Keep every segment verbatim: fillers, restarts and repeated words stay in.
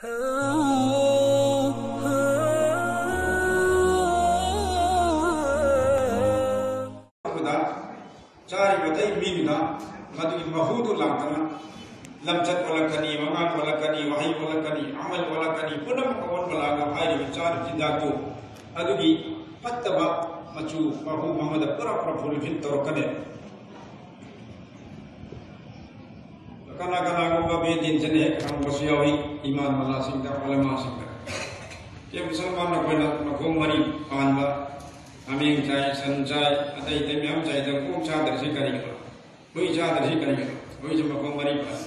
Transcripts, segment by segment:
ꯑꯗꯨꯗ ꯆꯥꯔꯤꯕ ꯑꯇꯩ ꯃꯤꯗꯨꯅ ꯃꯗꯨꯒꯤ ꯃꯍꯨꯗꯨ ꯂꯥꯛꯇꯅ ꯂꯝꯆꯠ ꯑꯣꯜꯂꯛꯀꯅꯤ, ꯋꯥꯉꯥꯡ ꯑꯣꯜꯂꯛꯀꯅꯤ, ꯋꯥꯍꯩ ꯑꯣꯜꯂꯛꯀꯅꯤ, ꯑꯃꯜ ꯑꯣꯜꯂꯛꯀꯅꯤ, ꯄꯨꯝꯅꯃꯛ ꯑꯑꯣꯟꯕ ꯂꯥꯛꯑꯒ ꯍꯥꯏꯔꯤꯕ ꯆꯥꯔꯤꯕ ꯆꯤꯟꯖꯥꯛꯇꯨ ꯑꯗꯨꯒꯤ ꯐꯠꯇꯕ ꯃꯆꯨ ꯃꯍꯨ ꯑꯃꯗ ꯄꯨꯔꯥ ꯄꯨꯔꯥ ꯐꯨꯜꯐꯤꯜ ꯇꯧꯔꯛꯀꯅꯤ꯫ ꯀꯅꯥ ꯀꯅꯥꯒꯨꯝꯕ ꯕꯦꯗꯤꯟꯁꯤꯅ ꯍꯦꯛ ꯍꯪꯕꯁꯨ ꯌꯥꯎꯏ, ꯏꯃꯥꯟ ꯃꯂꯥꯁꯤꯡꯗ, ꯎꯂꯃꯥꯁꯤꯡꯗ꯫ ꯁꯦ ꯃꯨꯁꯜꯃꯥꯟ ꯑꯩꯈꯣꯏꯅ ꯃꯈꯣꯡ ꯃꯔꯤ ꯄꯥꯟꯕ, ꯍꯥꯃꯦꯡ ꯆꯥꯏ, ꯁꯟ ꯆꯥꯏ, ꯑꯇꯩ ꯑꯇꯩ ꯃꯌꯥꯝ ꯆꯥꯏꯗ ꯑꯣꯛ ꯆꯥꯗ꯭ꯔꯤꯁꯤ ꯀꯔꯤꯒꯤꯅꯣ? ꯍꯨꯏ ꯆꯥꯗ꯭ꯔꯤꯁꯤ ꯀꯔꯤꯒꯤꯅꯣ? ꯍꯨꯏꯁꯨ ꯃꯈꯣꯡ ꯃꯔꯤ ꯄꯥꯜꯂꯤ꯫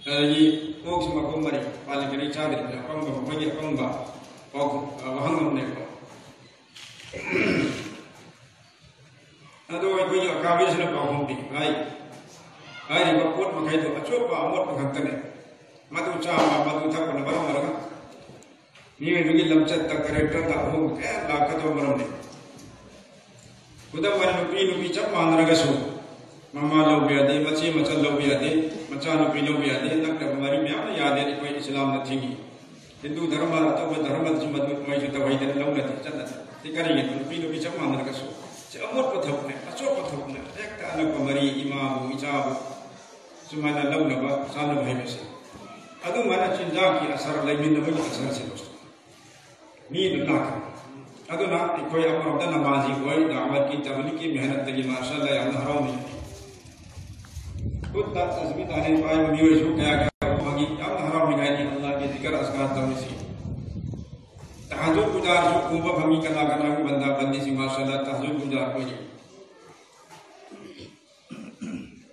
ꯑꯗꯒꯤ ꯑꯣꯛꯁꯨ ꯃꯈꯣꯡ ꯃꯔꯤ ꯄꯥꯜꯂꯤ, ꯀꯔꯤ ꯆꯥꯗ꯭ꯔꯤꯅꯣ? ꯑꯄꯪꯕ, ꯃꯈꯣꯏꯒꯤ ꯑꯄꯪꯕ ꯄꯥꯎ-, ꯋꯥꯍꯪ ꯑꯃꯅꯦꯀꯣ꯫ ꯑꯗꯣ ꯑꯩꯈꯣꯏꯒꯤ ꯑꯀꯥꯕꯤꯁꯤꯅ ꯄꯥꯎꯈꯨꯝ ꯄꯤ, ꯍꯥꯏ, ꯍꯥꯏꯔꯤꯕ ꯄꯣꯠ ꯃꯈꯩꯗꯣ ꯑꯆꯣꯠꯄ ꯑꯃꯣꯠꯄ ꯈꯛꯇꯅꯦ꯫ ꯃꯗꯨ ꯆꯥꯕ, ꯃꯗꯨ ꯊꯛꯄꯅ ꯃꯔꯝ ꯑꯣꯏꯔꯒ ꯃꯤꯑꯣꯏꯕꯒꯤ ꯂꯝꯆꯠꯇ, ꯀꯦꯔꯦꯛꯇꯔꯗ ꯑꯍꯣꯡꯕ ꯀꯌꯥ ꯂꯥꯛꯀꯗꯧꯕ ꯃꯔꯝꯅꯤ꯫ ꯈꯨꯗꯝ ꯑꯣꯏꯅ, ꯅꯨꯄꯤ, ꯅꯨꯄꯤ ꯆꯞ ꯃꯥꯟꯅꯔꯒꯁꯨ ꯃꯃꯥ ꯂꯧꯕ ꯌꯥꯗꯦ, ꯃꯆꯦ ꯃꯆꯜ ꯂꯧꯕ ꯌꯥꯗꯦ, ꯃꯆꯥꯅꯨꯄꯤ ꯂꯧꯕ ꯌꯥꯗꯦ, ꯅꯛꯅꯕ ꯃꯔꯤ ꯃꯌꯥꯝꯅ ꯌꯥꯗꯦ, ꯑꯩꯈꯣꯏ ꯏꯁꯂꯥꯝꯅ ꯊꯤꯡꯉꯤ꯫ ꯍꯤꯟꯗꯨ ꯙꯔꯃ, ꯑꯇꯣꯞꯄ ꯙꯔꯃꯗꯁꯨ ꯃꯗꯨ ꯃꯩꯁꯨ ꯇꯧꯍꯩꯗꯅ ꯂꯧꯅꯗꯦ, ꯆꯠꯅꯗꯦ꯫ ꯁꯤ ꯀꯔꯤꯒꯤꯅꯣ? ꯅꯨꯄꯤ, ꯅꯨꯄꯤ ꯆꯞ ꯃꯥꯟꯅꯔꯒꯁꯨ꯫ ꯁꯤ ꯑꯃꯣꯠꯄ ꯊꯕꯛꯅꯦ, ꯑꯆꯣꯠꯄ ꯊꯕꯛꯅꯦ꯫ ꯍꯦꯛꯇ ꯑꯅꯛꯄ ꯃꯔꯤ, ꯏꯃꯥꯕꯨ, ꯏꯆꯥꯕꯨ ꯁꯨꯃꯥꯏꯅ ꯂꯧꯅꯕ, ꯆꯥꯅꯕ ꯍꯥꯏꯕꯁꯦ꯫ ꯑꯗꯨꯃꯥꯏꯅ ꯆꯤꯟꯖꯥꯛꯀꯤ ꯑꯁꯔ, ꯂꯩꯃꯤꯟꯅꯕꯒꯤ ꯑꯁꯔꯁꯦ ꯃꯤ ꯑꯗꯨꯝ ꯂꯥꯛꯀꯅꯤ꯫ ꯑꯗꯨꯅ ꯑꯩꯈꯣꯏ ꯑꯃꯔꯣꯝꯗ ꯅꯃꯥꯖꯤ ꯑꯣꯏ, ꯗꯥꯋꯠꯀꯤ, ꯇꯕꯂꯤꯒꯀꯤ ꯃꯦꯍꯅꯠꯇꯒꯤ ꯃꯥꯁꯥ ꯑꯜꯂꯥ ꯌꯥꯝꯅ ꯍꯔꯥꯎꯅ ꯂꯩ꯫ ꯈꯨꯠꯇ ꯇꯁꯕꯤ ꯇꯥꯅꯦ ꯄꯥꯏꯕ ꯃꯤꯑꯣꯏꯁꯨ ꯀꯌꯥ ꯀꯌꯥ ꯐꯪꯉꯤ, ꯌꯥꯝꯅ ꯍꯔꯥꯎꯅꯤꯡꯉꯥꯏꯅꯤ ꯑꯜꯂꯥꯍꯒꯤ ꯖꯤꯀꯔ ꯑꯁꯀꯥꯔ ꯇꯧꯔꯤꯁꯤ꯫ ꯇꯍꯖꯨꯗ ꯄꯨꯖꯥꯔꯁꯨ ꯎꯕ ꯐꯪꯉꯤ, ꯀꯅꯥ ꯀꯅꯥꯒꯤ ꯕꯟꯗꯥ ꯕꯟꯗꯤꯁꯤꯡ ꯃꯥꯁꯥ ꯑꯜꯂꯥ ꯇꯍꯖꯨꯗ ꯄꯨꯖꯥꯔ ꯑꯣꯏꯔꯤ꯫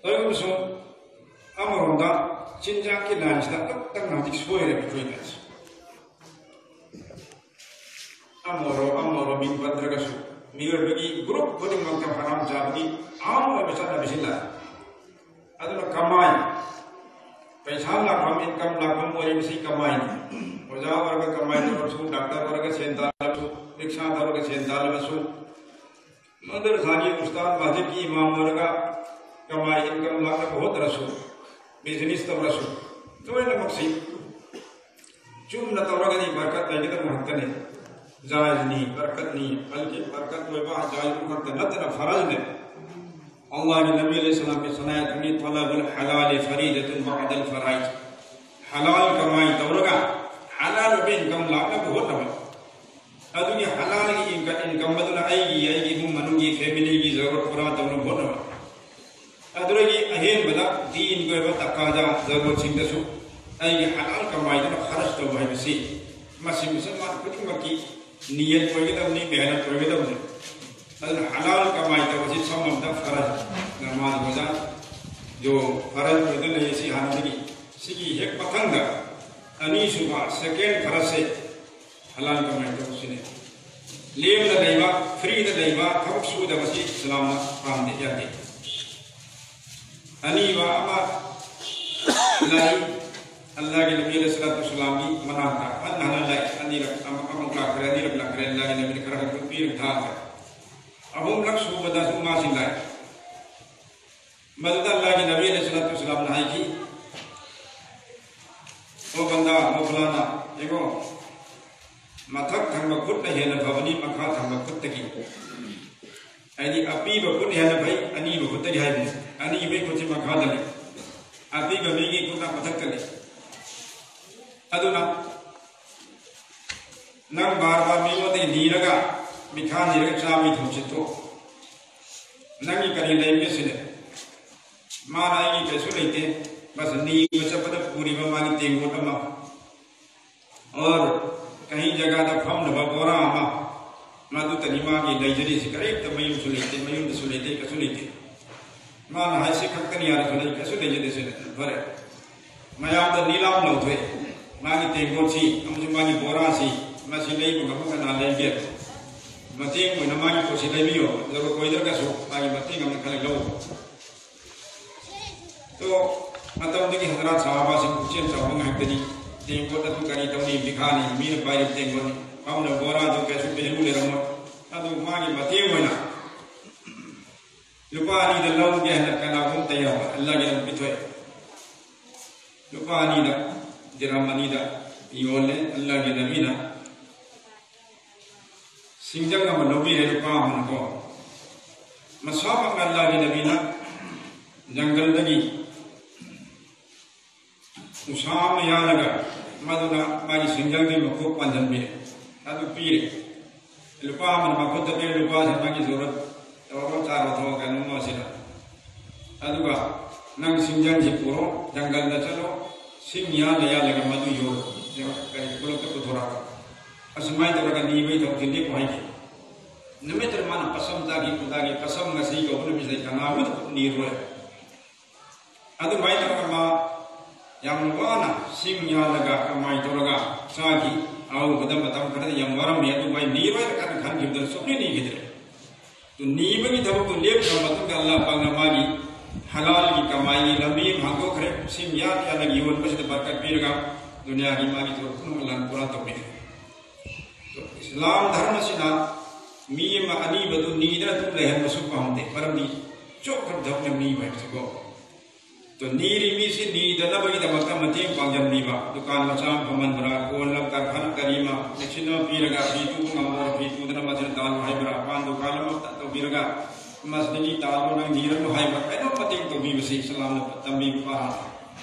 ꯑꯗꯨꯒꯨꯝꯕꯁꯨ ꯑꯃꯔꯣꯝꯗ ꯆꯤꯟꯖꯥꯛꯀꯤ ꯂꯥꯏꯟꯁꯤꯗ ꯑꯃꯈꯛꯇꯪ ꯍꯧꯖꯤꯛ ꯁꯣꯏꯔꯦꯕ ꯑꯩꯈꯣꯏꯅ꯫ ꯑꯃ ꯑꯣꯏꯔꯣ, ꯑꯃ ꯑꯣꯏꯔꯣ, ꯃꯤꯡ ꯄꯟꯗ꯭ꯔꯒꯁꯨ ꯃꯤꯑꯣꯏꯕꯒꯤ ꯒ꯭ꯔꯨꯞ ꯈꯨꯗꯤꯡꯃꯛꯇ ꯍꯔꯥꯝ ꯆꯥꯕꯒꯤ ꯑꯥꯝ ꯑꯣꯏꯕ ꯆꯠꯅꯕꯤꯁꯤ ꯂꯥꯛꯑꯦ꯫ ꯑꯗꯨꯅ ꯀꯃꯥꯏ, ꯄꯩꯁꯥ ꯂꯥꯛꯐꯝ, ꯏꯟꯀꯝ ꯂꯥꯛꯐꯝ ꯑꯣꯏꯔꯤꯕꯁꯤ ꯀꯃꯥꯏꯅꯤ? ꯑꯣꯖꯥ ꯑꯣꯏꯔꯒ ꯀꯃꯥꯏ ꯇꯧꯔꯕꯁꯨ, ꯗꯥꯛꯇꯔ ꯑꯣꯏꯔꯒ ꯁꯦꯟ ꯇꯥꯜꯂꯕꯁꯨ, ꯔꯤꯛꯁꯥ ꯊꯧꯔꯒ ꯁꯦꯟ ꯇꯥꯜꯂꯕꯁꯨ, ꯃꯗꯔꯁꯥꯒꯤ ꯎꯁꯇꯥꯗ, ꯃꯁꯖꯤꯗꯀꯤ ꯏꯃꯥꯝ ꯑꯣꯏꯔꯒ ꯀꯃꯥꯏ, ꯏꯟꯀꯝ ꯂꯥꯛꯅꯕ ꯍꯣꯠꯅꯔꯁꯨ, ꯕꯤꯖꯤꯅꯦꯁ ꯇꯧꯔꯁꯨ, ꯂꯣꯏꯅꯃꯛꯁꯤ ꯆꯨꯝꯅ ꯇꯧꯔꯒꯗꯤ ꯕꯔꯀꯠ ꯂꯩꯒꯗꯕ ꯉꯥꯛꯇꯅꯤ꯫ ꯖꯥꯏꯖꯅꯤ, ꯕꯔꯀꯠꯅꯤ, ꯕꯜꯀꯤ ꯕꯔꯀꯠ ꯑꯣꯏꯕ ꯖꯥꯏꯖ ꯉꯥꯛꯇ ꯅꯠꯇꯅ ꯐꯔꯖꯅꯤ꯫ ꯑꯜꯂꯥꯍꯒꯤ ꯅꯕꯤ ꯑꯂꯩꯍꯤ ꯁꯂꯥꯝꯒꯤ ꯁꯅꯥꯌꯠ ꯑꯃꯅꯤ, "ꯇꯂꯕꯨꯜ ꯍꯂꯥꯂꯤ ꯐꯔꯤꯗꯇꯨꯟ ꯕꯥꯗꯜ ꯐꯔꯥꯏꯖ"꯫ ꯍꯂꯥꯜ ꯀꯃꯥꯏ ꯇꯧꯔꯒ ꯍꯂꯥꯜ ꯑꯣꯏꯕ ꯏꯟꯀꯝ ꯂꯥꯛꯅꯕ ꯍꯣꯠꯅꯕ꯫ ꯑꯗꯨꯒꯤ ꯍꯂꯥꯜꯒꯤ ꯏꯟꯀ-, ꯏꯟꯀꯝ ꯑꯗꯨꯅ ꯑꯩꯒꯤ, ꯑꯩꯒꯤ ꯏꯃꯨꯡ ꯃꯅꯨꯡꯒꯤ, ꯐꯦꯃꯤꯂꯤꯒꯤ ꯖꯔꯨꯔꯠ ꯄꯨꯔꯥ ꯇꯧꯅꯕ ꯍꯣꯠꯅꯕ꯫ ꯑꯗꯨꯗꯒꯤ ꯑꯍꯦꯟꯕꯗ ꯗꯤꯟꯒꯤ ꯑꯣꯏꯕ ꯇꯀꯥꯗꯥ ꯖꯔꯨꯔꯠꯁꯤꯡꯗꯁꯨ ꯑꯩꯒꯤ ꯍꯂꯥꯜ ꯀꯃꯥꯏꯗꯨꯅ ꯈꯔꯆ ꯇꯧꯕ ꯍꯥꯏꯕꯁꯤ ꯃꯁꯤ ꯃꯨꯁꯜꯃꯥꯟ ꯈꯨꯗꯤꯡꯃꯛꯀꯤ ꯅꯤꯌꯠ ꯑꯣꯏꯒꯗꯕꯅꯤ, ꯃꯦꯍꯅꯠ ꯑꯣꯏꯒꯗꯕꯅꯤ꯫ ꯑꯗꯨꯅ ꯍꯂꯥꯜ ꯀꯃꯥꯏ ꯇꯧꯕꯁꯤ ꯁꯝꯃꯝꯗ ꯐꯔꯖ ꯅꯃꯥꯖ ꯔꯣꯖꯥ ꯖꯣ ꯐꯔꯖ ꯑꯣꯏꯗꯨꯅ ꯂꯩ꯫ ꯁꯤ ꯍꯥꯟꯅꯗꯒꯤ, ꯁꯤꯒꯤ ꯍꯦꯛ ꯃꯊꯪꯗ ꯑꯅꯤꯁꯨꯕ, ꯁꯦꯀꯦꯟ ꯐꯔꯖꯁꯦ ꯍꯂꯥꯜ ꯀꯃꯥꯏ ꯇꯧꯕꯁꯤꯅꯤ꯫ ꯂꯦꯝꯅ ꯂꯩꯕ, ꯐ꯭ꯔꯤꯗ ꯂꯩꯕ, ꯊꯕꯛ ꯁꯨꯗꯕꯁꯤ ꯏꯁꯂꯥꯝꯅ ꯄꯥꯝꯗꯦ, ꯌꯥꯗꯦ꯫ ꯑꯅꯤꯕ ꯑꯃ ꯂꯥꯏ, ꯑꯜꯂꯥꯍꯒꯤ ꯅꯕꯤ ꯑꯂꯩꯍꯤ ꯁꯂꯥꯇꯨ ꯁꯂꯥꯝꯒꯤ ꯃꯅꯥꯛꯇ ꯍꯟꯅ ꯍꯟꯅ ꯂꯥꯏ, ꯑꯅꯤꯔꯛ, ꯑꯃ-, ꯑꯃꯨꯛ ꯂꯥꯛꯈ꯭ꯔꯦ, ꯑꯅꯤꯔꯛ ꯂꯥꯛꯈ꯭ꯔꯦ, ꯑꯜꯂꯥꯍꯒꯤ ꯅꯕꯤꯅ ꯈꯔ ꯈꯔ ꯄꯤꯔꯒ ꯊꯥꯈ꯭ꯔꯦ꯫ ꯑꯍꯨꯝꯂꯛ ꯁꯨꯕꯗꯁꯨ ꯃꯥꯁꯤ ꯂꯥꯛꯏ꯫ ꯃꯗꯨꯗ ꯑꯜꯂꯥꯍꯒꯤ ꯅꯕꯤ ꯑꯂꯩꯍꯤ ꯁꯂꯥꯇꯨ ꯁꯂꯥꯝꯅ ꯍꯥꯏꯈꯤ, "ꯑꯣ ꯕꯟꯗꯥ, ꯑꯣ ꯐꯂꯥꯅꯥ, ꯌꯦꯡꯉꯣ, ꯃꯊꯛ ꯊꯪꯕ ꯈꯨꯠꯅ ꯍꯦꯟꯅ ꯐꯕꯅꯤ ꯃꯈꯥ ꯊꯪꯕ ꯈꯨꯠꯇꯒꯤ"꯫ ꯍꯥꯏꯗꯤ ꯑꯄꯤꯕ ꯈꯨꯠꯅ ꯍꯦꯟꯅ ꯐꯩ ꯑꯅꯤꯕ ꯈꯨꯠꯇꯒꯤ ꯍꯥꯏꯕꯅꯤ꯫ ꯑꯅꯤꯕꯒꯤ ꯈꯨꯠꯁꯤ ꯃꯈꯥꯗ ꯂꯩ, ꯑꯄꯤꯕ ꯃꯤꯒꯤ ꯈꯨꯠꯅ ꯃꯊꯛꯇ ꯂꯩ꯫ ꯑꯗꯨꯅ ꯅꯪ ꯕꯥꯔ ꯕꯥꯔ ꯃꯤꯉꯣꯟꯗꯒꯤ ꯅꯤꯔꯒ, ꯃꯤꯈꯥ ꯅꯤꯔꯒ ꯆꯥꯕꯒꯤ ꯊꯕꯛꯁꯤ ꯇꯣꯛ꯫ ꯅꯪꯒꯤ ꯀꯔꯤ ꯂꯩꯒꯦ ꯁꯤꯅꯦ꯫ ꯃꯥꯅ ꯑꯩꯒꯤ ꯀꯩꯁꯨ ꯂꯩꯇꯦ, ꯕꯁ ꯅꯤꯕ ꯆꯠꯄꯗ ꯄꯨꯔꯤꯕ ꯃꯥꯒꯤ ꯇꯦꯡꯀꯣꯠ ꯑꯃ, ꯑꯣꯔ ꯀꯍꯤꯡ ꯖꯒꯥꯗ ꯐꯝꯅꯕ ꯕꯣꯔꯥ ꯑꯃ, ꯃꯗꯨꯇꯅꯤ ꯃꯥꯒꯤ ꯂꯩꯖꯔꯤꯁꯤ꯫ ꯀꯔꯤꯝꯇ ꯃꯌꯨꯝꯁꯨ ꯂꯩꯇꯦ, ꯃꯌꯨꯝꯗꯁꯨ ꯂꯩꯇꯦ, ꯀꯩꯁꯨ ꯂꯩꯇꯦ꯫ ꯃꯥꯅ ꯍꯥꯏꯁꯤ ꯈꯛꯇꯅꯤ ꯍꯥꯏꯔꯁꯨ ꯂꯩ, ꯀꯩꯁꯨ ꯂꯩꯖꯗꯦ ꯁꯤꯅꯦ꯫ ꯐꯔꯦ, ꯃꯌꯥꯝꯗ ꯅꯤꯂꯥꯝ ꯂꯧꯊꯣꯛꯑꯦ꯫ ꯃꯥꯒꯤ ꯇꯦꯡꯀꯣꯠꯁꯤ ꯑꯃꯁꯨꯡ ꯃꯥꯒꯤ ꯕꯣꯔꯥꯁꯤ, ꯃꯁꯤ ꯂꯩꯕ ꯉꯝꯕ ꯀꯅꯥ ꯂꯩꯒꯦ? ꯃꯇꯦꯡ ꯑꯣꯏꯅ ꯃꯥꯒꯤ ꯄꯣꯠꯁꯤ ꯂꯩꯕꯤꯌꯣ, ꯖꯔꯨꯔꯠ ꯑꯣꯏꯗ꯭ꯔꯒꯁꯨ ꯃꯥꯒꯤ ꯃꯇꯦꯡ ꯑꯃ ꯈꯔ ꯂꯧ꯫ ꯑꯗꯣ ꯃꯇꯝꯗꯨꯒꯤ ꯍꯖꯔꯥꯠ ꯁꯍꯥꯕꯥꯁꯤꯡ ꯄꯨꯛꯆꯦꯜ ꯆꯥꯎꯕ ꯉꯥꯛꯇꯅꯤ꯫ ꯇꯦꯡꯀꯣꯠ ꯑꯗꯨ ꯀꯔꯤ ꯇꯧꯅꯤ? ꯃꯤꯈꯥꯅꯤ, ꯃꯤꯅ ꯄꯥꯏꯔꯤꯕ ꯇꯦꯡꯀꯣꯠꯅꯤ꯫ ꯐꯝꯅ ꯕꯣꯔꯥꯗꯨ ꯀꯩꯁꯨ value ꯂꯩꯔꯝꯃꯣꯏ꯫ ꯑꯗꯨ ꯃꯥꯒꯤ ꯃꯇꯦꯡ ꯑꯣꯏꯅ ꯂꯨꯄꯥ ꯑꯅꯤꯗ ꯂꯧꯒꯦ ꯍꯥꯏꯅ ꯀꯅꯥꯒꯨꯝꯕ ꯇꯌꯥꯔ ꯑꯣꯏ, ꯑꯜꯂꯥꯍꯒꯤ ꯂꯝ ꯄꯤꯊꯣꯛꯑꯦ꯫ ꯂꯨꯄꯥ ꯑꯅꯤꯗ, ꯗꯤꯔꯍꯝ ꯑꯅꯤꯗ ꯌꯣꯜꯂꯦ꯫ ꯑꯜꯂꯥꯍꯒꯤ ꯅꯕꯤꯅ ꯁꯤꯡꯖꯪ ꯑꯃ ꯂꯧꯕꯤꯔꯦ, ꯂꯨꯄꯥ ꯑꯃꯅꯀꯣ꯫ ꯃꯁꯥꯃꯛꯅ ꯑꯜꯂꯥꯍꯒꯤ ꯅꯕꯤꯅ ꯖꯪꯒꯜꯗꯒꯤ ꯎꯁꯥ ꯑꯃ ꯌꯥꯜꯂꯒ ꯃꯗꯨꯅ ꯃꯥꯒꯤ ꯁꯤꯡꯖꯪꯗꯨꯒꯤ ꯃꯈꯣꯛ ꯄꯥꯟꯁꯤꯟꯕꯤꯔꯦ, ꯑꯗꯨ ꯄꯤꯔꯦ꯫ ꯂꯨꯄꯥ ꯑꯃꯅ ꯃꯈꯨꯠꯇ ꯄꯤꯔꯦ, ꯂꯨꯄꯥꯁꯦ ꯃꯥꯒꯤ ꯖꯣꯔꯠ ꯇꯧꯔꯣ, ꯆꯥꯔꯣ, ꯊꯛꯑꯣ, ꯀꯩꯅꯣꯝꯃ ꯑꯁꯤꯗ꯫ ꯑꯗꯨꯒ ꯅꯪ ꯁꯤꯡꯖꯪꯁꯤ ꯄꯨꯔꯣ, ꯖꯪꯒꯜꯗ ꯆꯠꯂꯣ, ꯁꯤꯡ ꯌꯥꯜꯂ ꯌꯥꯜꯂꯒ ꯃꯗꯨ ꯌꯣꯜꯂꯣ, ꯀꯔꯤ ꯈꯨꯂꯛꯇ ꯄꯨꯊꯣꯔꯛꯑꯣ꯫ ꯑꯁꯨꯃꯥꯏꯅ ꯇꯧꯔꯒ ꯅꯤꯕꯒꯤ ꯊꯕꯛꯁꯤ ꯂꯦꯞꯄꯣ ꯍꯥꯏꯈꯤ꯫ ꯅꯨꯃꯤꯠꯇꯨꯗ ꯃꯥꯅ ꯄꯁꯝ ꯆꯥꯈꯤ, ꯈꯨꯗꯥꯒꯤ ꯄꯁꯝ ꯉꯁꯤ ꯀꯧꯕ ꯅꯨꯃꯤꯠꯁꯤꯗ ꯀꯅꯥꯃꯠꯇ ꯅꯤꯔꯣꯏ꯫ ꯑꯗꯨꯃꯥꯏꯅ ꯇꯧꯔꯒ ꯃꯥ ꯌꯥꯝꯅ ꯋꯥꯅ ꯁꯤꯡ ꯌꯥꯜꯂꯒ ꯀꯃꯥꯏꯅ ꯇꯧꯔꯒ ꯆꯥꯈꯤ꯫ ꯑꯍꯧꯕꯗ ꯃꯇꯝ ꯈꯔꯗꯤ ꯌꯥꯝ ꯋꯥꯔꯝꯃꯤ, ꯑꯗꯨꯕꯨ ꯑꯩ ꯅꯤꯔꯣꯏꯅ ꯀꯟꯅ ꯈꯟꯈꯤꯕꯗꯨꯅ ꯁꯨꯡꯅꯤ ꯅꯤꯈꯤꯗ꯭ꯔꯦ꯫ ꯑꯗꯨ ꯅꯤꯕꯒꯤ ꯊꯕꯛꯇꯨ ꯂꯦꯞꯈ꯭ꯔ ꯃꯇꯨꯡꯗ ꯑꯜꯂꯥꯍ ꯄꯥꯛꯅ ꯃꯥꯒꯤ ꯍꯂꯥꯜꯒꯤ ꯀꯃꯥꯏꯒꯤ ꯂꯝꯕꯤ ꯑꯃ ꯍꯥꯡꯗꯣꯛꯈ꯭ꯔꯦ꯫ ꯁꯤꯡ ꯌꯥꯜ ꯌꯥꯜꯂꯒ ꯌꯣꯟꯕꯁꯤꯗ ꯕꯔꯀꯠ ꯄꯤꯔꯒ ꯗꯨꯅꯤꯌꯥꯒꯤ ꯃꯥꯒꯤ ꯊꯕꯛ ꯄꯨꯝꯅꯃꯛ ꯑꯜꯂꯥꯍꯅ ꯄꯨꯔꯥ ꯇꯧꯕꯤꯔꯦ꯫ ꯏꯁꯂꯥꯝ ꯙꯔꯃꯁꯤꯅ ꯃꯤ ꯑꯃ ꯑꯅꯤꯕꯗꯨ ꯅꯤꯗꯅ ꯑꯗꯨꯝ ꯂꯩꯍꯟꯕꯁꯨ ꯄꯥꯝꯗꯦ꯫ ꯃꯔꯝꯗꯤ ꯆꯣꯞꯈ꯭ꯔꯕ ꯊꯕꯛꯅ ꯅꯤꯕ ꯍꯥꯏꯕꯁꯤꯀꯣ꯫ ꯑꯗꯣ ꯅꯤꯔꯤ ꯃꯤꯁꯤ ꯅꯤꯗꯅꯕꯒꯤꯗꯃꯛꯇ ꯃꯇꯦꯡ ꯄꯥꯡꯁꯤꯟꯕꯤꯕ, ꯗꯨꯀꯥꯟ ꯃꯆꯥ ꯑꯃ ꯐꯝꯍꯟꯕ꯭ꯔꯥ, ꯀꯣꯟ ꯑꯃ, ꯀꯔꯈꯥꯅ ꯀꯔꯤ ꯑꯃ, ꯃꯦꯆꯤꯟ ꯑꯃ ꯄꯤꯔꯒ ꯐꯤ ꯇꯨꯕ ꯉꯝꯃꯣ, ꯐꯤ ꯇꯨꯗꯅ ꯃꯁꯤꯗ ꯇꯥꯜꯂꯣ ꯍꯥꯏꯕ꯭ꯔꯥ, ꯄꯥꯟ ꯗꯨꯀꯥꯟ ꯑꯃ ꯇꯧꯕꯤꯔꯒ ꯃꯁꯤꯗꯒꯤ ꯇꯥꯜꯂꯣ, ꯅꯪ ꯅꯤꯔꯅꯨ ꯍꯥꯏꯕ꯭ꯔꯥ, ꯀꯩꯅꯣ ꯃꯇꯦꯡ ꯇꯧꯕꯤꯕꯁꯤ ꯏꯁꯂꯥꯝꯅ ꯇꯝꯕꯤꯕ ꯄꯥꯔꯥ꯫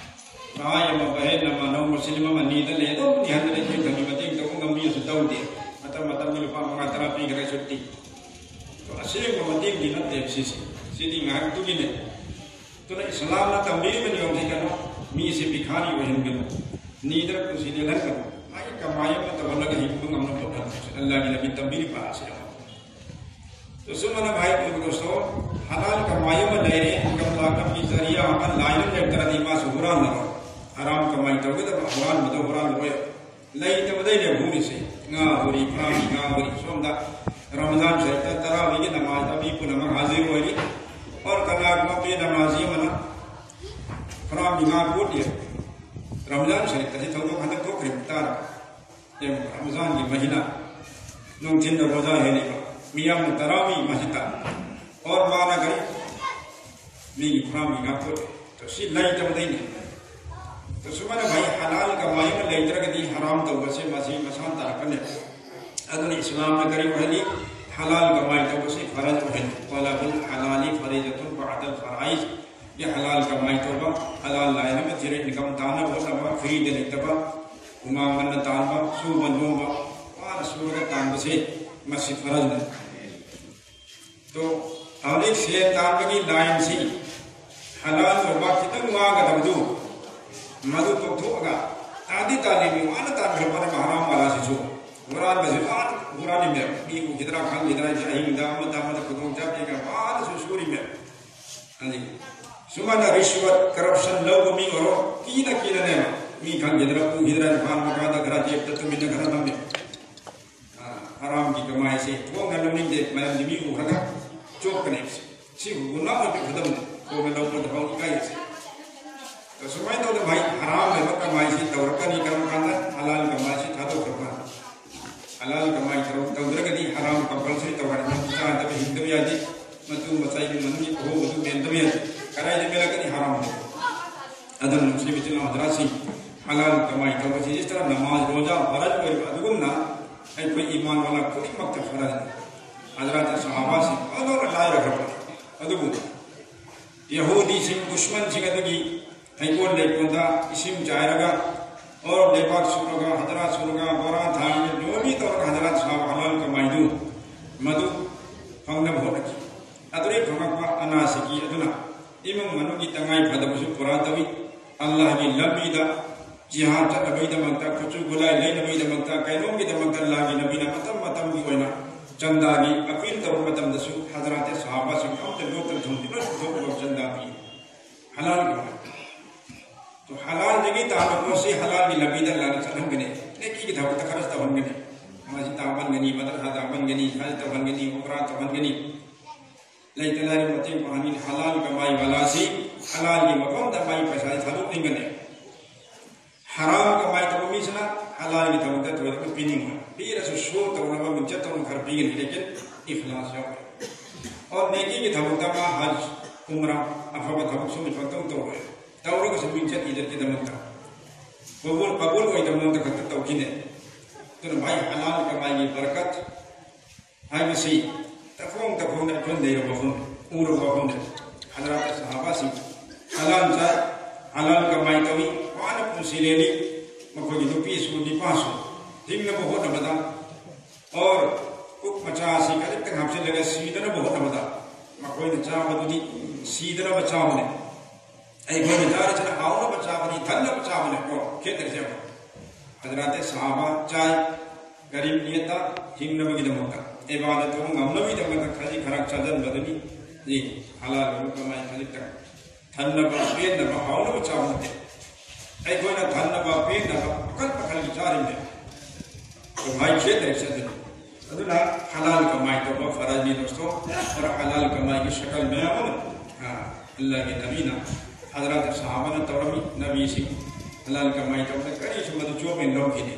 ꯅꯍꯥ ꯑꯃ, ꯕꯍꯦꯟ ꯑꯃ, ꯅꯧ ꯃꯨꯁꯂꯤꯝ ꯑꯃ ꯅꯤꯗ ꯂꯩ, ꯑꯗꯨꯝ ꯅꯤꯍꯟꯗꯅ ꯏꯊꯣꯏ ꯊꯝꯃꯤ, ꯃꯇꯦꯡ ꯇꯧꯕ ꯉꯝꯃꯤ ꯑꯁꯨ ꯇꯧꯗꯦ꯫ ꯃꯇꯝ ꯃꯇꯝꯒꯤ ꯂꯨꯄꯥ ꯃꯉꯥ ꯇꯔꯥ ꯄꯤꯈ꯭ꯔꯦ ꯁꯨꯇꯤ꯫ ꯑꯗꯣ ꯑꯁꯦꯡꯕ ꯃꯇꯦꯡꯗꯤ ꯅꯠꯇꯦꯕ ꯁꯤꯁꯦ꯫ ꯁꯤꯗꯤ ꯉꯥꯏꯍꯥꯛꯇꯨꯒꯤꯅꯦ꯫ ꯑꯗꯨꯅ ꯏꯁꯂꯥꯝꯅ ꯇꯝꯕꯤꯔꯤꯕ ꯅꯤꯌꯣꯝꯁꯤ ꯀꯩꯅꯣ? ꯃꯤꯁꯦ ꯚꯤꯈꯥꯔꯤ ꯑꯣꯏꯍꯟꯒꯅꯨ, ꯅꯤꯗꯅ ꯄꯨꯟꯁꯤ ꯂꯦꯜꯍꯟꯒꯅꯨ꯫ ꯃꯥꯒꯤ ꯀꯃꯥꯏ ꯑꯃ ꯇꯧꯍꯜꯂꯒ ꯍꯤꯡꯕ ꯉꯝꯅꯕ ꯍꯣꯠꯅꯕꯁꯦ ꯑꯜꯂꯥꯍꯒꯤ ꯅꯕꯤ ꯇꯝꯕꯤꯔꯤꯕ ꯑꯁꯤꯅ꯫ ꯑꯗꯣ ꯁꯨꯃꯥꯏꯅ ꯚꯥꯏ ꯄꯨꯟꯕꯗꯁꯨ ꯍꯂꯥꯜ ꯀꯃꯥꯏ ꯑꯃ ꯂꯩꯔꯦ, ꯏꯟꯀꯝ ꯂꯥꯛꯅꯕꯒꯤ ꯖꯔꯤꯌꯥ ꯑꯃ ꯂꯥꯏꯟ ꯑꯃ ꯂꯩꯔꯛꯇ꯭ꯔꯗꯤ ꯃꯥꯁꯨ ꯍꯨꯔꯥꯟꯅꯔꯣꯏ꯫ ꯍꯔꯥꯝ ꯀꯃꯥꯏ ꯇꯧꯒꯗꯕ ꯍꯨꯔꯥꯟꯕꯗꯣ ꯍꯨꯔꯥꯟꯅꯔꯣꯏ꯫ ꯂꯩꯇꯕꯗꯩꯅꯦ ꯍꯨꯔꯤꯁꯦ꯫ ꯉꯥ ꯍꯨꯔꯤ, ꯐꯥꯔꯝꯒꯤ ꯉꯥ ꯍꯨꯔꯤ꯫ ꯁꯣꯝꯗ ꯔꯃꯖꯥꯟ ꯁꯔꯤꯐꯇ ꯇꯔꯥꯋꯤꯒꯤ ꯅꯃꯥꯖꯗ ꯃꯤ ꯄꯨꯝꯅꯃꯛ ꯍꯥꯖꯤꯔ ꯑꯣꯏꯔꯤ꯫ ꯑꯣꯔ ꯀꯅꯥꯒꯨꯝꯕ ꯄꯦ ꯅꯃꯥꯖꯤ ꯑꯃꯅ ꯐꯥꯔꯝꯒꯤ ꯉꯥ ꯀꯣꯠꯂꯤ꯫ ꯔꯃꯖꯥꯟ ꯁꯔꯤꯐꯇꯗꯤ ꯊꯧꯗꯣꯛ ꯍꯟꯗꯛ ꯊꯣꯛꯈ꯭ꯔꯤꯕ ꯇꯥꯔꯦ꯫ ꯌꯦꯡꯉꯨ, ꯔꯃꯖꯥꯟꯒꯤ ꯃꯍꯤꯅꯥ, ꯅꯨꯡꯊꯤꯟꯗ ꯔꯣꯖꯥ ꯍꯦꯜꯂꯤꯕ, ꯃꯤꯌꯥꯝꯅ ꯇꯔꯥꯋꯤ ꯃꯁꯤꯗ꯫ ꯑꯣꯔ ꯃꯥꯅ ꯀꯔꯤ? ꯃꯤꯒꯤ ꯐꯥꯔꯝꯒꯤ ꯉꯥ ꯀꯣꯠꯂꯤ꯫ ꯁꯤ ꯂꯩꯇꯕꯗꯩꯅꯦ꯫ ꯁꯨꯃꯥꯏꯅ ꯚꯥꯏ, ꯍꯂꯥꯜ ꯀꯃꯥꯏ ꯑꯃ ꯂꯩꯇ꯭ꯔꯒꯗꯤ ꯍꯔꯥꯝ ꯇꯧꯕꯁꯦ ꯃꯁꯤ ꯃꯁꯥ ꯇꯥꯔꯛꯀꯅꯤ꯫ ꯑꯗꯨꯅ ꯏꯁꯂꯥꯝꯅ ꯀꯔꯤ ꯑꯣꯏꯍꯜꯂꯤ? ꯍꯂꯥꯜ ꯀꯃꯥꯏ ꯇꯧꯕꯁꯤ ꯐꯔꯖ ꯑꯣꯏꯍꯜꯂꯤ꯫ ꯇꯂꯕꯨꯜ ꯍꯂꯥꯂꯤ ꯐꯔꯤꯖꯇꯨꯟ ꯕꯥꯗꯜ ꯐꯔꯥꯏꯖ꯫ ꯍꯂꯥꯜ ꯀꯃꯥꯏ ꯇꯧꯕ, ꯍꯂꯥꯜ ꯂꯥꯏꯟ ꯑꯃ ꯊꯤꯔ ꯏꯟꯀꯝ ꯇꯥꯅꯕ ꯍꯣꯠꯅꯕ, ꯐ꯭ꯔꯤꯗ ꯂꯩꯇꯕ, ꯍꯨꯃꯥꯡ ꯃꯟꯅ ꯇꯥꯟꯕ, ꯁꯨꯕ ꯅꯣꯝꯕ, ꯋꯥꯅ ꯁꯨꯔꯒ ꯇꯥꯟꯕꯁꯦ ꯃꯁꯤ ꯐꯔꯖꯅꯤ꯫ ꯑꯗꯣ ꯍꯧꯖꯤꯛ ꯁꯦꯟ ꯇꯥꯟꯕꯒꯤ ꯂꯥꯏꯟꯁꯤ ꯍꯂꯥꯜ ꯑꯣꯏꯕ ꯈꯤꯇꯪ ꯋꯥꯒꯗꯕꯗꯨ ꯃꯗꯨ ꯇꯣꯛꯊꯣꯛꯑꯒ ꯇꯥꯟꯗꯤ ꯇꯥꯜꯂꯤ, ꯃꯤ ꯋꯥꯅ ꯇꯥꯟꯈ꯭ꯔꯕꯅꯦꯕ ꯍꯔꯥꯝ ꯋꯥꯂꯥꯁꯤꯁꯨ꯫ ꯍꯨꯔꯥꯟꯕꯁꯤ ꯋꯥꯅ ꯍꯨꯔꯥꯜꯂꯤꯃꯦꯕ꯫ ꯃꯤ ꯎꯈꯤꯗ꯭ꯔꯥ ꯈꯪꯈꯤꯗ꯭ꯔꯥ ꯍꯥꯏꯁꯦ ꯑꯍꯤꯡꯗ ꯑꯃꯗ ꯑꯃꯗ ꯈꯨꯗꯣꯡ ꯆꯥꯗꯦꯒ ꯋꯥꯅꯁꯨ ꯁꯨꯔꯤꯃꯦꯕ꯫ ꯑꯗꯒꯤ ꯁꯨꯃꯥꯏꯅ ꯔꯤꯁꯋꯠ, ꯀꯔꯞꯁꯟ ꯂꯧꯕ ꯃꯤ ꯑꯣꯏꯔꯣ, ꯀꯤꯅ ꯀꯤꯅꯅꯦꯕ꯫ ꯃꯤ ꯈꯪꯈꯤꯗ꯭ꯔꯥ ꯎꯈꯤꯗ꯭ꯔꯥ ꯏꯝꯐꯥꯜ ꯃꯈꯥꯗ ꯈꯔ ꯖꯦꯕꯇ ꯇꯨꯃꯤꯟꯅ ꯈꯔ ꯊꯝꯃꯦ꯫ ꯑ, ꯍꯔꯥꯝꯒꯤ ꯀꯃꯥꯏꯁꯦ ꯊꯣꯡꯅ ꯂꯧꯅꯤꯡꯗꯦ, ꯃꯔꯝꯗꯤ ꯃꯤ ꯎꯈ꯭ꯔꯒ ꯆꯣꯞꯀꯅꯦꯕ꯫ ꯁꯤ ꯒꯨꯅꯥ ꯑꯣꯏꯕ ꯈꯨꯗꯝꯅꯤ꯫ ꯊꯣꯡꯅ ꯂꯧꯕꯗ ꯐꯥꯎ ꯏꯀꯥꯏꯔꯤꯁꯦ꯫ ꯑꯗꯣ ꯁꯨꯃꯥꯏꯅ ꯇꯧꯗꯅ ꯃꯍꯩ ꯍꯔꯥꯝ ꯑꯣꯏꯕ ꯀꯃꯥꯏꯁꯤ ꯇꯧꯔꯛꯀꯅꯤ꯫ ꯀꯔꯝ ꯀꯥꯟꯗ? ꯍꯂꯥꯜ ꯀꯃꯥꯏꯁꯤ ꯊꯥꯗꯣꯛꯈ꯭ꯔꯕ ꯀꯥꯟꯗ꯫ ꯍꯂꯥꯜ ꯀꯃꯥꯏ ꯇꯧ-, ꯇꯧꯗ꯭ꯔꯒꯗꯤ ꯍꯔꯥꯝ ꯀꯝꯄꯜꯁꯔꯤ ꯇꯧꯔꯅꯤ꯫ ꯃꯇꯨ ꯆꯥꯗꯕ ꯍꯤꯡꯗꯕ ꯌꯥꯗꯦ꯫ ꯃꯇꯨ ꯃꯆꯥ ꯏꯃꯨꯡ ꯃꯅꯨꯡꯒꯤ ꯑꯍꯣꯡꯕꯗꯨ ꯃꯦꯟꯗꯕ ꯌꯥꯗꯦ꯫ ꯀꯗꯥꯏꯗ ꯃꯦꯜꯂꯛꯀꯅꯤ? ꯍꯔꯥꯝꯗ꯫ ꯑꯗꯨꯅ ꯃꯨꯁꯂꯤꯝ ꯏꯆꯤꯜ ꯏꯅꯥꯎ ꯍꯖꯔꯥꯠꯁꯤꯡ, ꯍꯂꯥꯜ ꯀꯃꯥꯏ ꯇꯧꯕꯁꯤ ꯏꯁ ꯇꯔꯥ ꯅꯃꯥꯖ, ꯔꯣꯖꯥ ꯐꯔꯖ ꯑꯣꯏꯔꯤꯕ ꯑꯗꯨꯒꯨꯝꯅ ꯑꯩꯈꯣꯏ ꯏꯃꯥꯟ ꯋꯥꯂꯥ ꯈꯨꯗꯤꯡꯃꯛꯇ ꯐꯔꯖꯅꯤ꯫ ꯍꯖꯔꯥꯠ ꯁꯍꯥꯕꯥꯁꯤꯡ ꯑꯗꯨꯅ ꯂꯥꯏꯔꯈ꯭ꯔꯕꯅꯤ꯫ ꯑꯗꯨꯕꯨ ꯌꯍꯨꯗꯤꯁꯤꯡ, ꯗꯨꯁꯃꯟꯁꯤꯡ ꯑꯗꯨꯒꯤ ꯍꯩꯀꯣꯜ ꯂꯩꯀꯣꯜꯗ ꯏꯁꯤꯡ ꯆꯥꯏꯔꯒ, ꯑꯣꯔ ꯂꯩꯕꯥꯛ ꯁꯨꯔꯒ, ꯍꯖꯔꯥꯠ ꯁꯨꯔꯒ, ꯕꯣꯔꯥ ꯊꯥꯔꯒ, ꯖꯣꯕꯤ ꯇꯧꯔꯒ ꯍꯖꯔꯥꯠ ꯁꯥꯕ ꯍꯂꯥꯜ ꯀꯃꯥꯏꯗꯨ ꯃꯗꯨ ꯐꯪꯅꯕ ꯍꯣꯠꯅꯈꯤ꯫ ꯑꯗꯨꯗꯒꯤ ꯐꯪꯉꯛꯄ ꯑꯅꯥꯁꯤꯒꯤ ꯑꯗꯨꯅ ꯏꯃꯨꯡ ꯃꯅꯨꯡꯒꯤ ꯇꯉꯥꯏ ꯐꯗꯕꯁꯨ ꯄꯨꯔꯥ ꯇꯧꯏ꯫ ꯑꯜꯂꯥꯍꯒꯤ ꯂꯝꯕꯤꯗ ꯖꯤꯍꯥꯗ ꯆꯠꯅꯕꯒꯤꯗꯃꯛꯇ, ꯈꯨꯠꯁꯨ ꯈꯨꯠꯂꯥꯏ ꯂꯩꯅꯕꯒꯤꯗꯃꯛꯇ, ꯀꯩꯅꯣꯝꯒꯤꯗꯃꯛꯇ ꯂꯥꯟꯒꯤ ꯂꯝꯕꯤꯗ ꯃꯇꯝ ꯃꯇꯝꯒꯤ ꯑꯣꯏꯅ ꯆꯟꯗꯥꯒꯤ ꯑꯄꯤꯜ ꯇꯧꯕ ꯃꯇꯝꯗꯁꯨ ꯍꯖꯔꯥꯠ ꯁꯍꯥꯕꯥꯁꯤꯡ ꯑꯃꯠꯇ ꯂꯣꯠꯇꯅ ꯊꯝꯗꯦ, ꯂꯣꯏ ꯄꯨꯊꯣꯛꯑꯒ ꯆꯟꯗꯥ ꯄꯤ꯫ ꯍꯂꯥꯜꯒꯤ ꯑꯣꯏꯅ꯫ ꯑꯗꯣ ꯍꯂꯥꯜꯗꯒꯤ ꯇꯥꯟꯕ ꯄꯣꯠꯁꯤ ꯍꯂꯥꯜꯒꯤ ꯂꯝꯕꯤꯗ ꯂꯥꯟꯅ ꯆꯠꯍꯟꯒꯅꯤ, ꯅꯦꯀꯤꯒꯤ ꯊꯕꯛꯇ ꯈꯔꯁꯨ ꯇꯧꯍꯟꯒꯅꯤ꯫ ꯃꯁꯤ ꯇꯥꯛꯍꯟꯒꯅꯤ, ꯃꯗꯔꯁꯥ ꯇꯥꯛꯍꯟꯒꯅꯤ, ꯍꯖ ꯇꯧꯍꯟꯒꯅꯤ, ꯎꯝꯔꯥ ꯇꯧꯍꯟꯒꯅꯤ꯫ ꯂꯩꯇ ꯂꯥꯏꯔ ꯃꯇꯦꯡ ꯄꯥꯡꯍꯟꯒꯅꯤ꯫ ꯍꯂꯥꯜ ꯀꯃꯥꯏ ꯋꯥꯂꯥꯁꯤ ꯍꯂꯥꯜꯒꯤ ꯃꯐꯝꯗ ꯃꯥꯒꯤ ꯄꯩꯁꯥꯁꯤ ꯊꯥꯗꯣꯛꯅꯤꯡꯒꯅꯤ꯫ ꯍꯔꯥꯝ ꯀꯃꯥꯏ ꯇꯧꯕ ꯃꯤꯁꯤꯅ ꯍꯂꯥꯜꯒꯤ ꯊꯕꯛꯇ ꯊꯣꯏꯗꯣꯛꯅ ꯄꯤꯅꯤꯡꯉꯣꯏ꯫ ꯄꯤꯔꯁꯨ ꯁꯣ ꯇꯧꯅꯕ, ꯃꯤꯡꯆꯠ ꯇꯧꯅ ꯈꯔ ꯄꯤꯒꯅꯤ, ꯂꯦꯀꯤꯟ ꯏꯈꯂꯥꯁ ꯌꯥꯎꯔꯣꯏ꯫ ꯑꯣ, ꯅꯦꯀꯤꯒꯤ ꯊꯕꯛꯇ ꯃꯥ ꯍꯖ, ꯎꯝꯔꯥ, ꯑꯐꯕ ꯊꯕꯛ ꯁꯨꯝꯕ ꯄꯪꯇꯧ ꯇꯧꯔꯣꯏ꯫ ꯇꯧꯔꯒꯁꯨ ꯃꯤꯡꯆꯠ ꯏꯖꯠꯀꯤꯗꯃꯛꯇ꯫ ꯀꯕꯨꯜ, ꯀꯕꯨꯜ ꯑꯣꯏꯗꯕ ꯃꯑꯣꯡꯗ ꯈꯛꯇ ꯇꯧ꯫ ꯁꯤꯅꯦ꯫ ꯑꯗꯨꯅ ꯚꯥꯏ, ꯍꯂꯥꯜ ꯀꯃꯥꯏꯒꯤ ꯕꯔꯀꯠ ꯍꯥꯏꯕꯁꯤ ꯇꯐꯣꯡ ꯇꯐꯣꯡꯗ ꯑꯩꯈꯣꯏ ꯂꯩꯔꯕ ꯃꯐꯝ, ꯎꯔꯕ ꯃꯐꯝꯗ ꯍꯖꯔꯥꯠ ꯁꯍꯥꯕꯥꯁꯤꯡ ꯍꯂꯥꯜ ꯆꯥꯏ, ꯍꯂꯥꯜ ꯀꯃꯥꯏ ꯇꯧꯏ, ꯋꯥꯅ ꯄꯨꯟꯁꯤ ꯂꯦꯜꯂꯤ꯫ ꯃꯈꯣꯏꯒꯤ ꯅꯨꯄꯤꯁꯨ ꯅꯤꯄꯥꯁꯨ ꯍꯤꯡꯅꯕ ꯍꯣꯠꯅꯕꯗ ꯑꯣꯔ ꯄꯨꯛ ꯃꯆꯥ ꯑꯁꯤ ꯈꯖꯤꯛꯇꯪ ꯍꯥꯞꯆꯤꯜꯂꯒ ꯁꯤꯗꯅꯕ ꯍꯣꯠꯅꯕꯗ ꯃꯈꯣꯏꯅ ꯆꯥꯕꯗꯨꯗꯤ ꯁꯤꯗꯅꯕ ꯆꯥꯕꯅꯦ꯫ ꯑꯩꯈꯣꯏꯅ ꯆꯥꯔꯤꯁꯤꯅ ꯍꯥꯎꯅꯕ ꯆꯥꯕꯅꯤ, ꯊꯟꯅꯕ ꯆꯥꯕꯅꯦ꯫ ꯀꯣ ꯈꯦꯠꯅꯔꯤꯁꯦ ꯌꯦꯡꯉꯣ꯫ ꯍꯖꯔꯥꯠ ꯁꯍꯥꯕꯥ ꯆꯥꯏ, ꯒꯔꯤꯕ ꯅꯤꯌꯠꯇ ꯍꯤꯡꯅꯕꯒꯤꯗꯃꯛꯇ, ꯏꯕꯥꯗꯠ ꯇꯧꯕ ꯉꯝꯅꯕꯒꯤꯗꯃꯛꯇ ꯈꯖꯤꯛ ꯈꯔ ꯆꯥꯁꯤꯟꯕꯗꯨꯅꯤ꯫ ꯁꯤ ꯍꯂꯥꯜ ꯑꯣꯏꯕ ꯀꯃꯥꯏ ꯈꯖꯤꯛꯇꯪ ꯊꯟꯅꯕ, ꯄꯦꯟꯅꯕ, ꯍꯥꯎꯅꯕ ꯆꯥꯕ ꯅꯠꯇꯦ꯫ ꯑꯩꯈꯣꯏꯅ ꯊꯟꯅꯕ, ꯄꯦꯟꯅꯕ ꯃꯈꯜ ꯃꯈꯜꯒꯤ ꯆꯥꯔꯤꯕꯅꯦ꯫ ꯀꯃꯥꯏ ꯈꯦꯠꯅꯔꯤꯁꯦ ꯑꯗꯨꯅꯤ꯫ ꯑꯗꯨꯅ ꯍꯂꯥꯜ ꯀꯃꯥꯏ ꯇꯧꯕ ꯐꯔꯖꯅꯤ ꯗꯣꯁꯇꯣ꯫ ꯑꯗꯨꯅ ꯍꯂꯥꯜ ꯀꯃꯥꯏꯒꯤ ꯁꯀꯜ ꯃꯌꯥꯝ ꯑꯃ, ꯑ, ꯑꯜꯂꯥꯍꯒꯤ ꯅꯕꯤꯅ, ꯍꯖꯔꯥꯠ ꯁꯍꯥꯕꯥꯅ ꯇꯧꯔꯝꯃꯤ꯫ ꯅꯕꯤꯁꯤꯡ ꯍꯂꯥꯜ ꯀꯃꯥꯏ ꯇꯧꯕꯗ ꯀꯔꯤꯁꯨ ꯃꯗꯨ ꯆꯣꯞꯄꯦꯟ ꯂꯧꯈꯤꯗꯦ꯫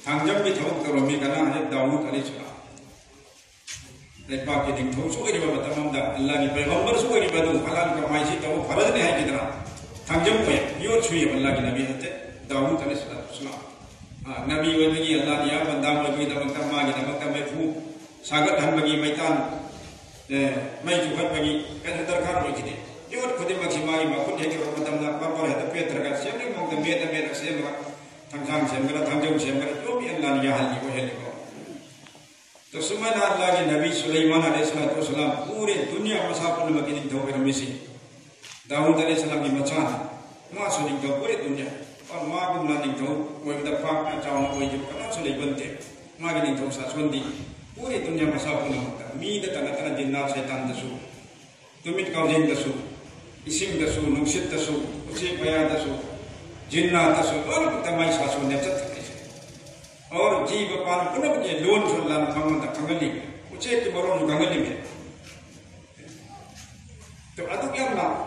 ꯊꯥꯡꯖꯝꯒꯤ ꯊꯕꯛ ꯇꯧꯔꯝꯃꯤ ꯀꯅꯥ ꯍꯥꯏ? ꯗꯥꯎꯗ ꯑꯂꯩꯍꯤꯁꯁꯂꯥꯝ꯫ ꯂꯩꯕꯥꯛꯀꯤ ꯅꯤꯡꯊꯧꯁꯨ ꯑꯣꯏꯔꯤꯕ ꯃꯇꯝ ꯑꯃꯗ, ꯑꯜꯂꯥꯍꯒꯤ ꯄꯩꯒꯝꯕꯔꯁꯨ ꯑꯣꯏꯔꯤꯕ ꯑꯗꯨ ꯍꯂꯥꯜ ꯀꯃꯥꯏꯁꯤ ꯇꯧꯕ ꯐꯔꯖꯅꯤ ꯍꯥꯏꯈꯤꯗꯅ ꯊꯥꯡꯖꯝ ꯑꯣꯏ, ꯌꯣꯠ ꯁꯨꯏ ꯑꯜꯂꯥꯍꯒꯤ ꯅꯕꯤ ꯅꯠꯇꯦ, ꯗꯥꯎꯗ ꯑꯂꯩꯍꯤꯁꯁꯂꯥꯇꯨ ꯋꯁꯁꯂꯥꯝ꯫ ꯑ, ꯅꯕꯤ ꯑꯣꯏꯕꯒꯤ ꯑꯜꯂꯥꯍꯅ ꯌꯥꯝ ꯕꯟꯗꯥ ꯑꯣꯏꯕꯒꯤꯗꯃꯛꯇ, ꯃꯥꯒꯤꯗꯃꯛꯇ ꯃꯩꯐꯨ ꯁꯥꯒꯠꯍꯟꯕꯒꯤ ꯃꯩꯇꯥꯟ, ꯑꯦ, ꯃꯩ ꯆꯨꯈꯠꯄꯒꯤ ꯀꯩꯁꯨ ꯗꯔꯀꯥꯔ ꯑꯣꯏꯈꯤꯗꯦ꯫ ꯌꯣꯠ ꯈꯨꯗꯤꯡꯃꯛꯁꯤ ꯃꯥꯒꯤ ꯃꯈꯨꯠ ꯍꯦꯛ ꯌꯧꯔꯛꯄ ꯃꯇꯝꯗ ꯄꯔꯄꯔ ꯍꯦꯛꯇ ꯄꯦꯠꯊꯔꯒ ꯁꯦꯝꯅꯤꯡ ꯃꯑꯣꯡꯗ ꯃꯦꯠꯂ ꯃꯦꯠꯂ ꯁꯦꯝꯃꯒ ꯊꯥꯡꯁꯥꯡ ꯁꯦꯝꯒꯦꯔꯥ, ꯊꯥꯡꯖꯧ ꯁꯦꯝꯒꯦꯔꯥ, ꯌꯣꯠ ꯃꯤ ꯑꯜꯂꯥꯍꯅ ꯌꯥꯍꯜꯂꯤ, ꯑꯣꯏꯍꯜꯂꯤꯀꯣ꯫ ꯇꯣ ꯁꯨꯃꯥꯏꯅ ꯑꯜꯂꯥꯍꯒꯤ ꯅꯕꯤ ꯁꯨꯂꯩꯃꯥꯟ ꯑꯂꯩꯍꯤꯁꯁꯂꯥꯇꯨ ꯋꯁꯁꯂꯥꯝ ꯄꯨꯔꯦ ꯗꯨꯅꯤꯌꯥ ꯃꯁꯥ ꯄꯨꯝꯅꯃꯛꯀꯤ ꯅꯤꯡꯊꯧ ꯑꯣꯏꯔꯝꯃꯤꯁꯤ꯫ ꯗꯥꯎꯗ ꯑꯂꯩꯍꯤꯁꯁꯂꯥꯝꯒꯤ ꯃꯆꯥꯅꯤ꯫ ꯃꯥꯁꯨ ꯅꯤꯡꯊꯧ ꯄꯨꯔꯦ ꯗꯨꯅꯤꯌꯥ꯫ ꯃꯥꯒꯨꯝꯅ ꯅꯤꯡꯊꯧ ꯑꯣꯏꯕꯗ ꯄꯥꯛꯅ ꯆꯥꯎꯅ ꯑꯣꯏꯈꯤꯕ ꯀꯅꯥꯁꯨ ꯂꯩꯕ ꯅꯠꯇꯦ꯫ ꯃꯥꯒꯤ ꯅꯤꯡꯊꯧ ꯁꯥꯁꯣꯟꯗꯤ ꯄꯨꯔꯦ ꯗꯨꯅꯤꯌꯥ ꯃꯁꯥ ꯄꯨꯝꯅꯃꯛꯇ, ꯃꯤꯗꯇ ꯅꯠꯇꯅ ꯖꯤꯟꯅꯥ ꯁꯩꯇꯥꯟꯗꯁꯨ, ꯅꯨꯃꯤꯠ ꯀꯥꯎꯖꯦꯡꯗꯁꯨ, ꯏꯁꯤꯡꯗꯁꯨ, ꯅꯨꯡꯁꯤꯠꯇꯁꯨ, ꯎꯆꯦꯛ ꯋꯥꯌꯥꯗꯁꯨ, ꯖꯤꯟꯅꯥꯗꯁꯨ ꯂꯣꯏꯅꯃꯛꯇ ꯃꯥꯏ ꯁꯥꯁꯣꯟꯅꯦ ꯆꯠꯈ꯭ꯔꯤꯁꯦ꯫ ꯑꯣꯔ ꯖꯤꯕ ꯄꯥꯟꯕ ꯄꯨꯝꯅꯃꯛꯀꯤ ꯂꯣꯟꯁꯨ ꯂꯥꯟ ꯃꯉꯣꯟꯗ ꯈꯪꯍꯜꯂꯤ, ꯎꯆꯦꯛꯀꯤ ꯃꯔꯣꯟꯁꯨ ꯈꯪꯍꯜꯂꯤꯃꯤ꯫ ꯑꯗꯨꯛ ꯌꯥꯝꯅ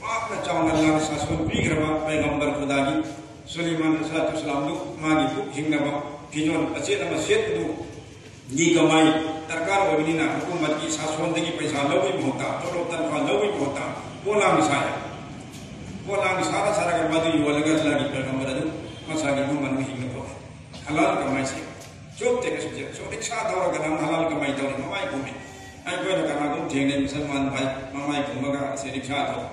ꯄꯥꯛꯅ ꯆꯥꯎꯅ ꯂꯥꯟ ꯁꯥꯁꯣꯟ ꯄꯤꯈ꯭ꯔꯕ ꯄꯩꯒꯝꯕꯔ ꯈꯨꯗꯥꯒꯤ ꯁꯨꯂꯩꯃꯥꯟ ꯑꯂꯩꯍꯤꯁꯁꯂꯥꯇꯨ ꯋꯁꯁꯂꯥꯝꯗꯨ ꯃꯥꯒꯤ ꯄꯨꯛ ꯍꯤꯡꯅꯕ ꯐꯤꯖꯣꯜ ꯑꯆꯦꯠ ꯑꯃ ꯁꯦꯠꯄꯗꯨ ꯒꯤ ꯀꯃꯥꯏ ꯗꯔꯀꯥꯔ ꯑꯣꯏꯕꯅꯤꯅ ꯍꯨꯀꯨꯃꯠꯀꯤ ꯁꯥꯁꯣꯟꯗꯒꯤ ꯄꯩꯁꯥ ꯂꯧꯕꯒꯤ ꯃꯍꯨꯠꯇ, ꯇꯣꯂꯣꯞ ꯇꯟꯈ꯭ꯋꯥ ꯂꯧꯕꯒꯤ ꯃꯍꯨꯠꯇ ꯄꯣꯂꯥꯡ ꯁꯥꯏ꯫ ꯄꯣꯂꯥꯡ ꯁꯥꯔ ꯁꯥꯔꯒ ꯃꯗꯨ ꯌꯣꯜꯂꯒ ꯑꯜꯂꯥꯍꯒꯤ ꯄꯩꯒꯝꯕꯔ ꯑꯗꯨ ꯃꯁꯥꯒꯤ ꯏꯃꯨꯡ ꯃꯅꯨꯡ ꯍꯤꯡꯅꯕ ꯍꯣꯠꯅꯩ꯫ ꯍꯂꯥꯜ ꯀꯃꯥꯏꯁꯦ ꯆꯣꯞꯇꯦ ꯀꯩꯁꯨ ꯆꯦ꯫ ꯁꯣ ꯔꯤꯛꯁꯥ ꯊꯧꯔꯒ ꯅꯪ ꯍꯂꯥꯜ ꯀꯃꯥꯏ ꯇꯧꯔꯤ? ꯃꯃꯥꯏ ꯈꯨꯝꯃꯤ꯫ ꯑꯩꯈꯣꯏꯅ ꯀꯅꯥꯒꯨꯝ ꯊꯦꯡꯅꯩ, ꯃꯨꯁꯜꯃꯥꯟ ꯚꯥꯏ, ꯃꯃꯥꯏ ꯈꯨꯝꯃꯒ ꯑꯁꯤ ꯔꯤꯛꯁꯥ ꯊꯧ꯫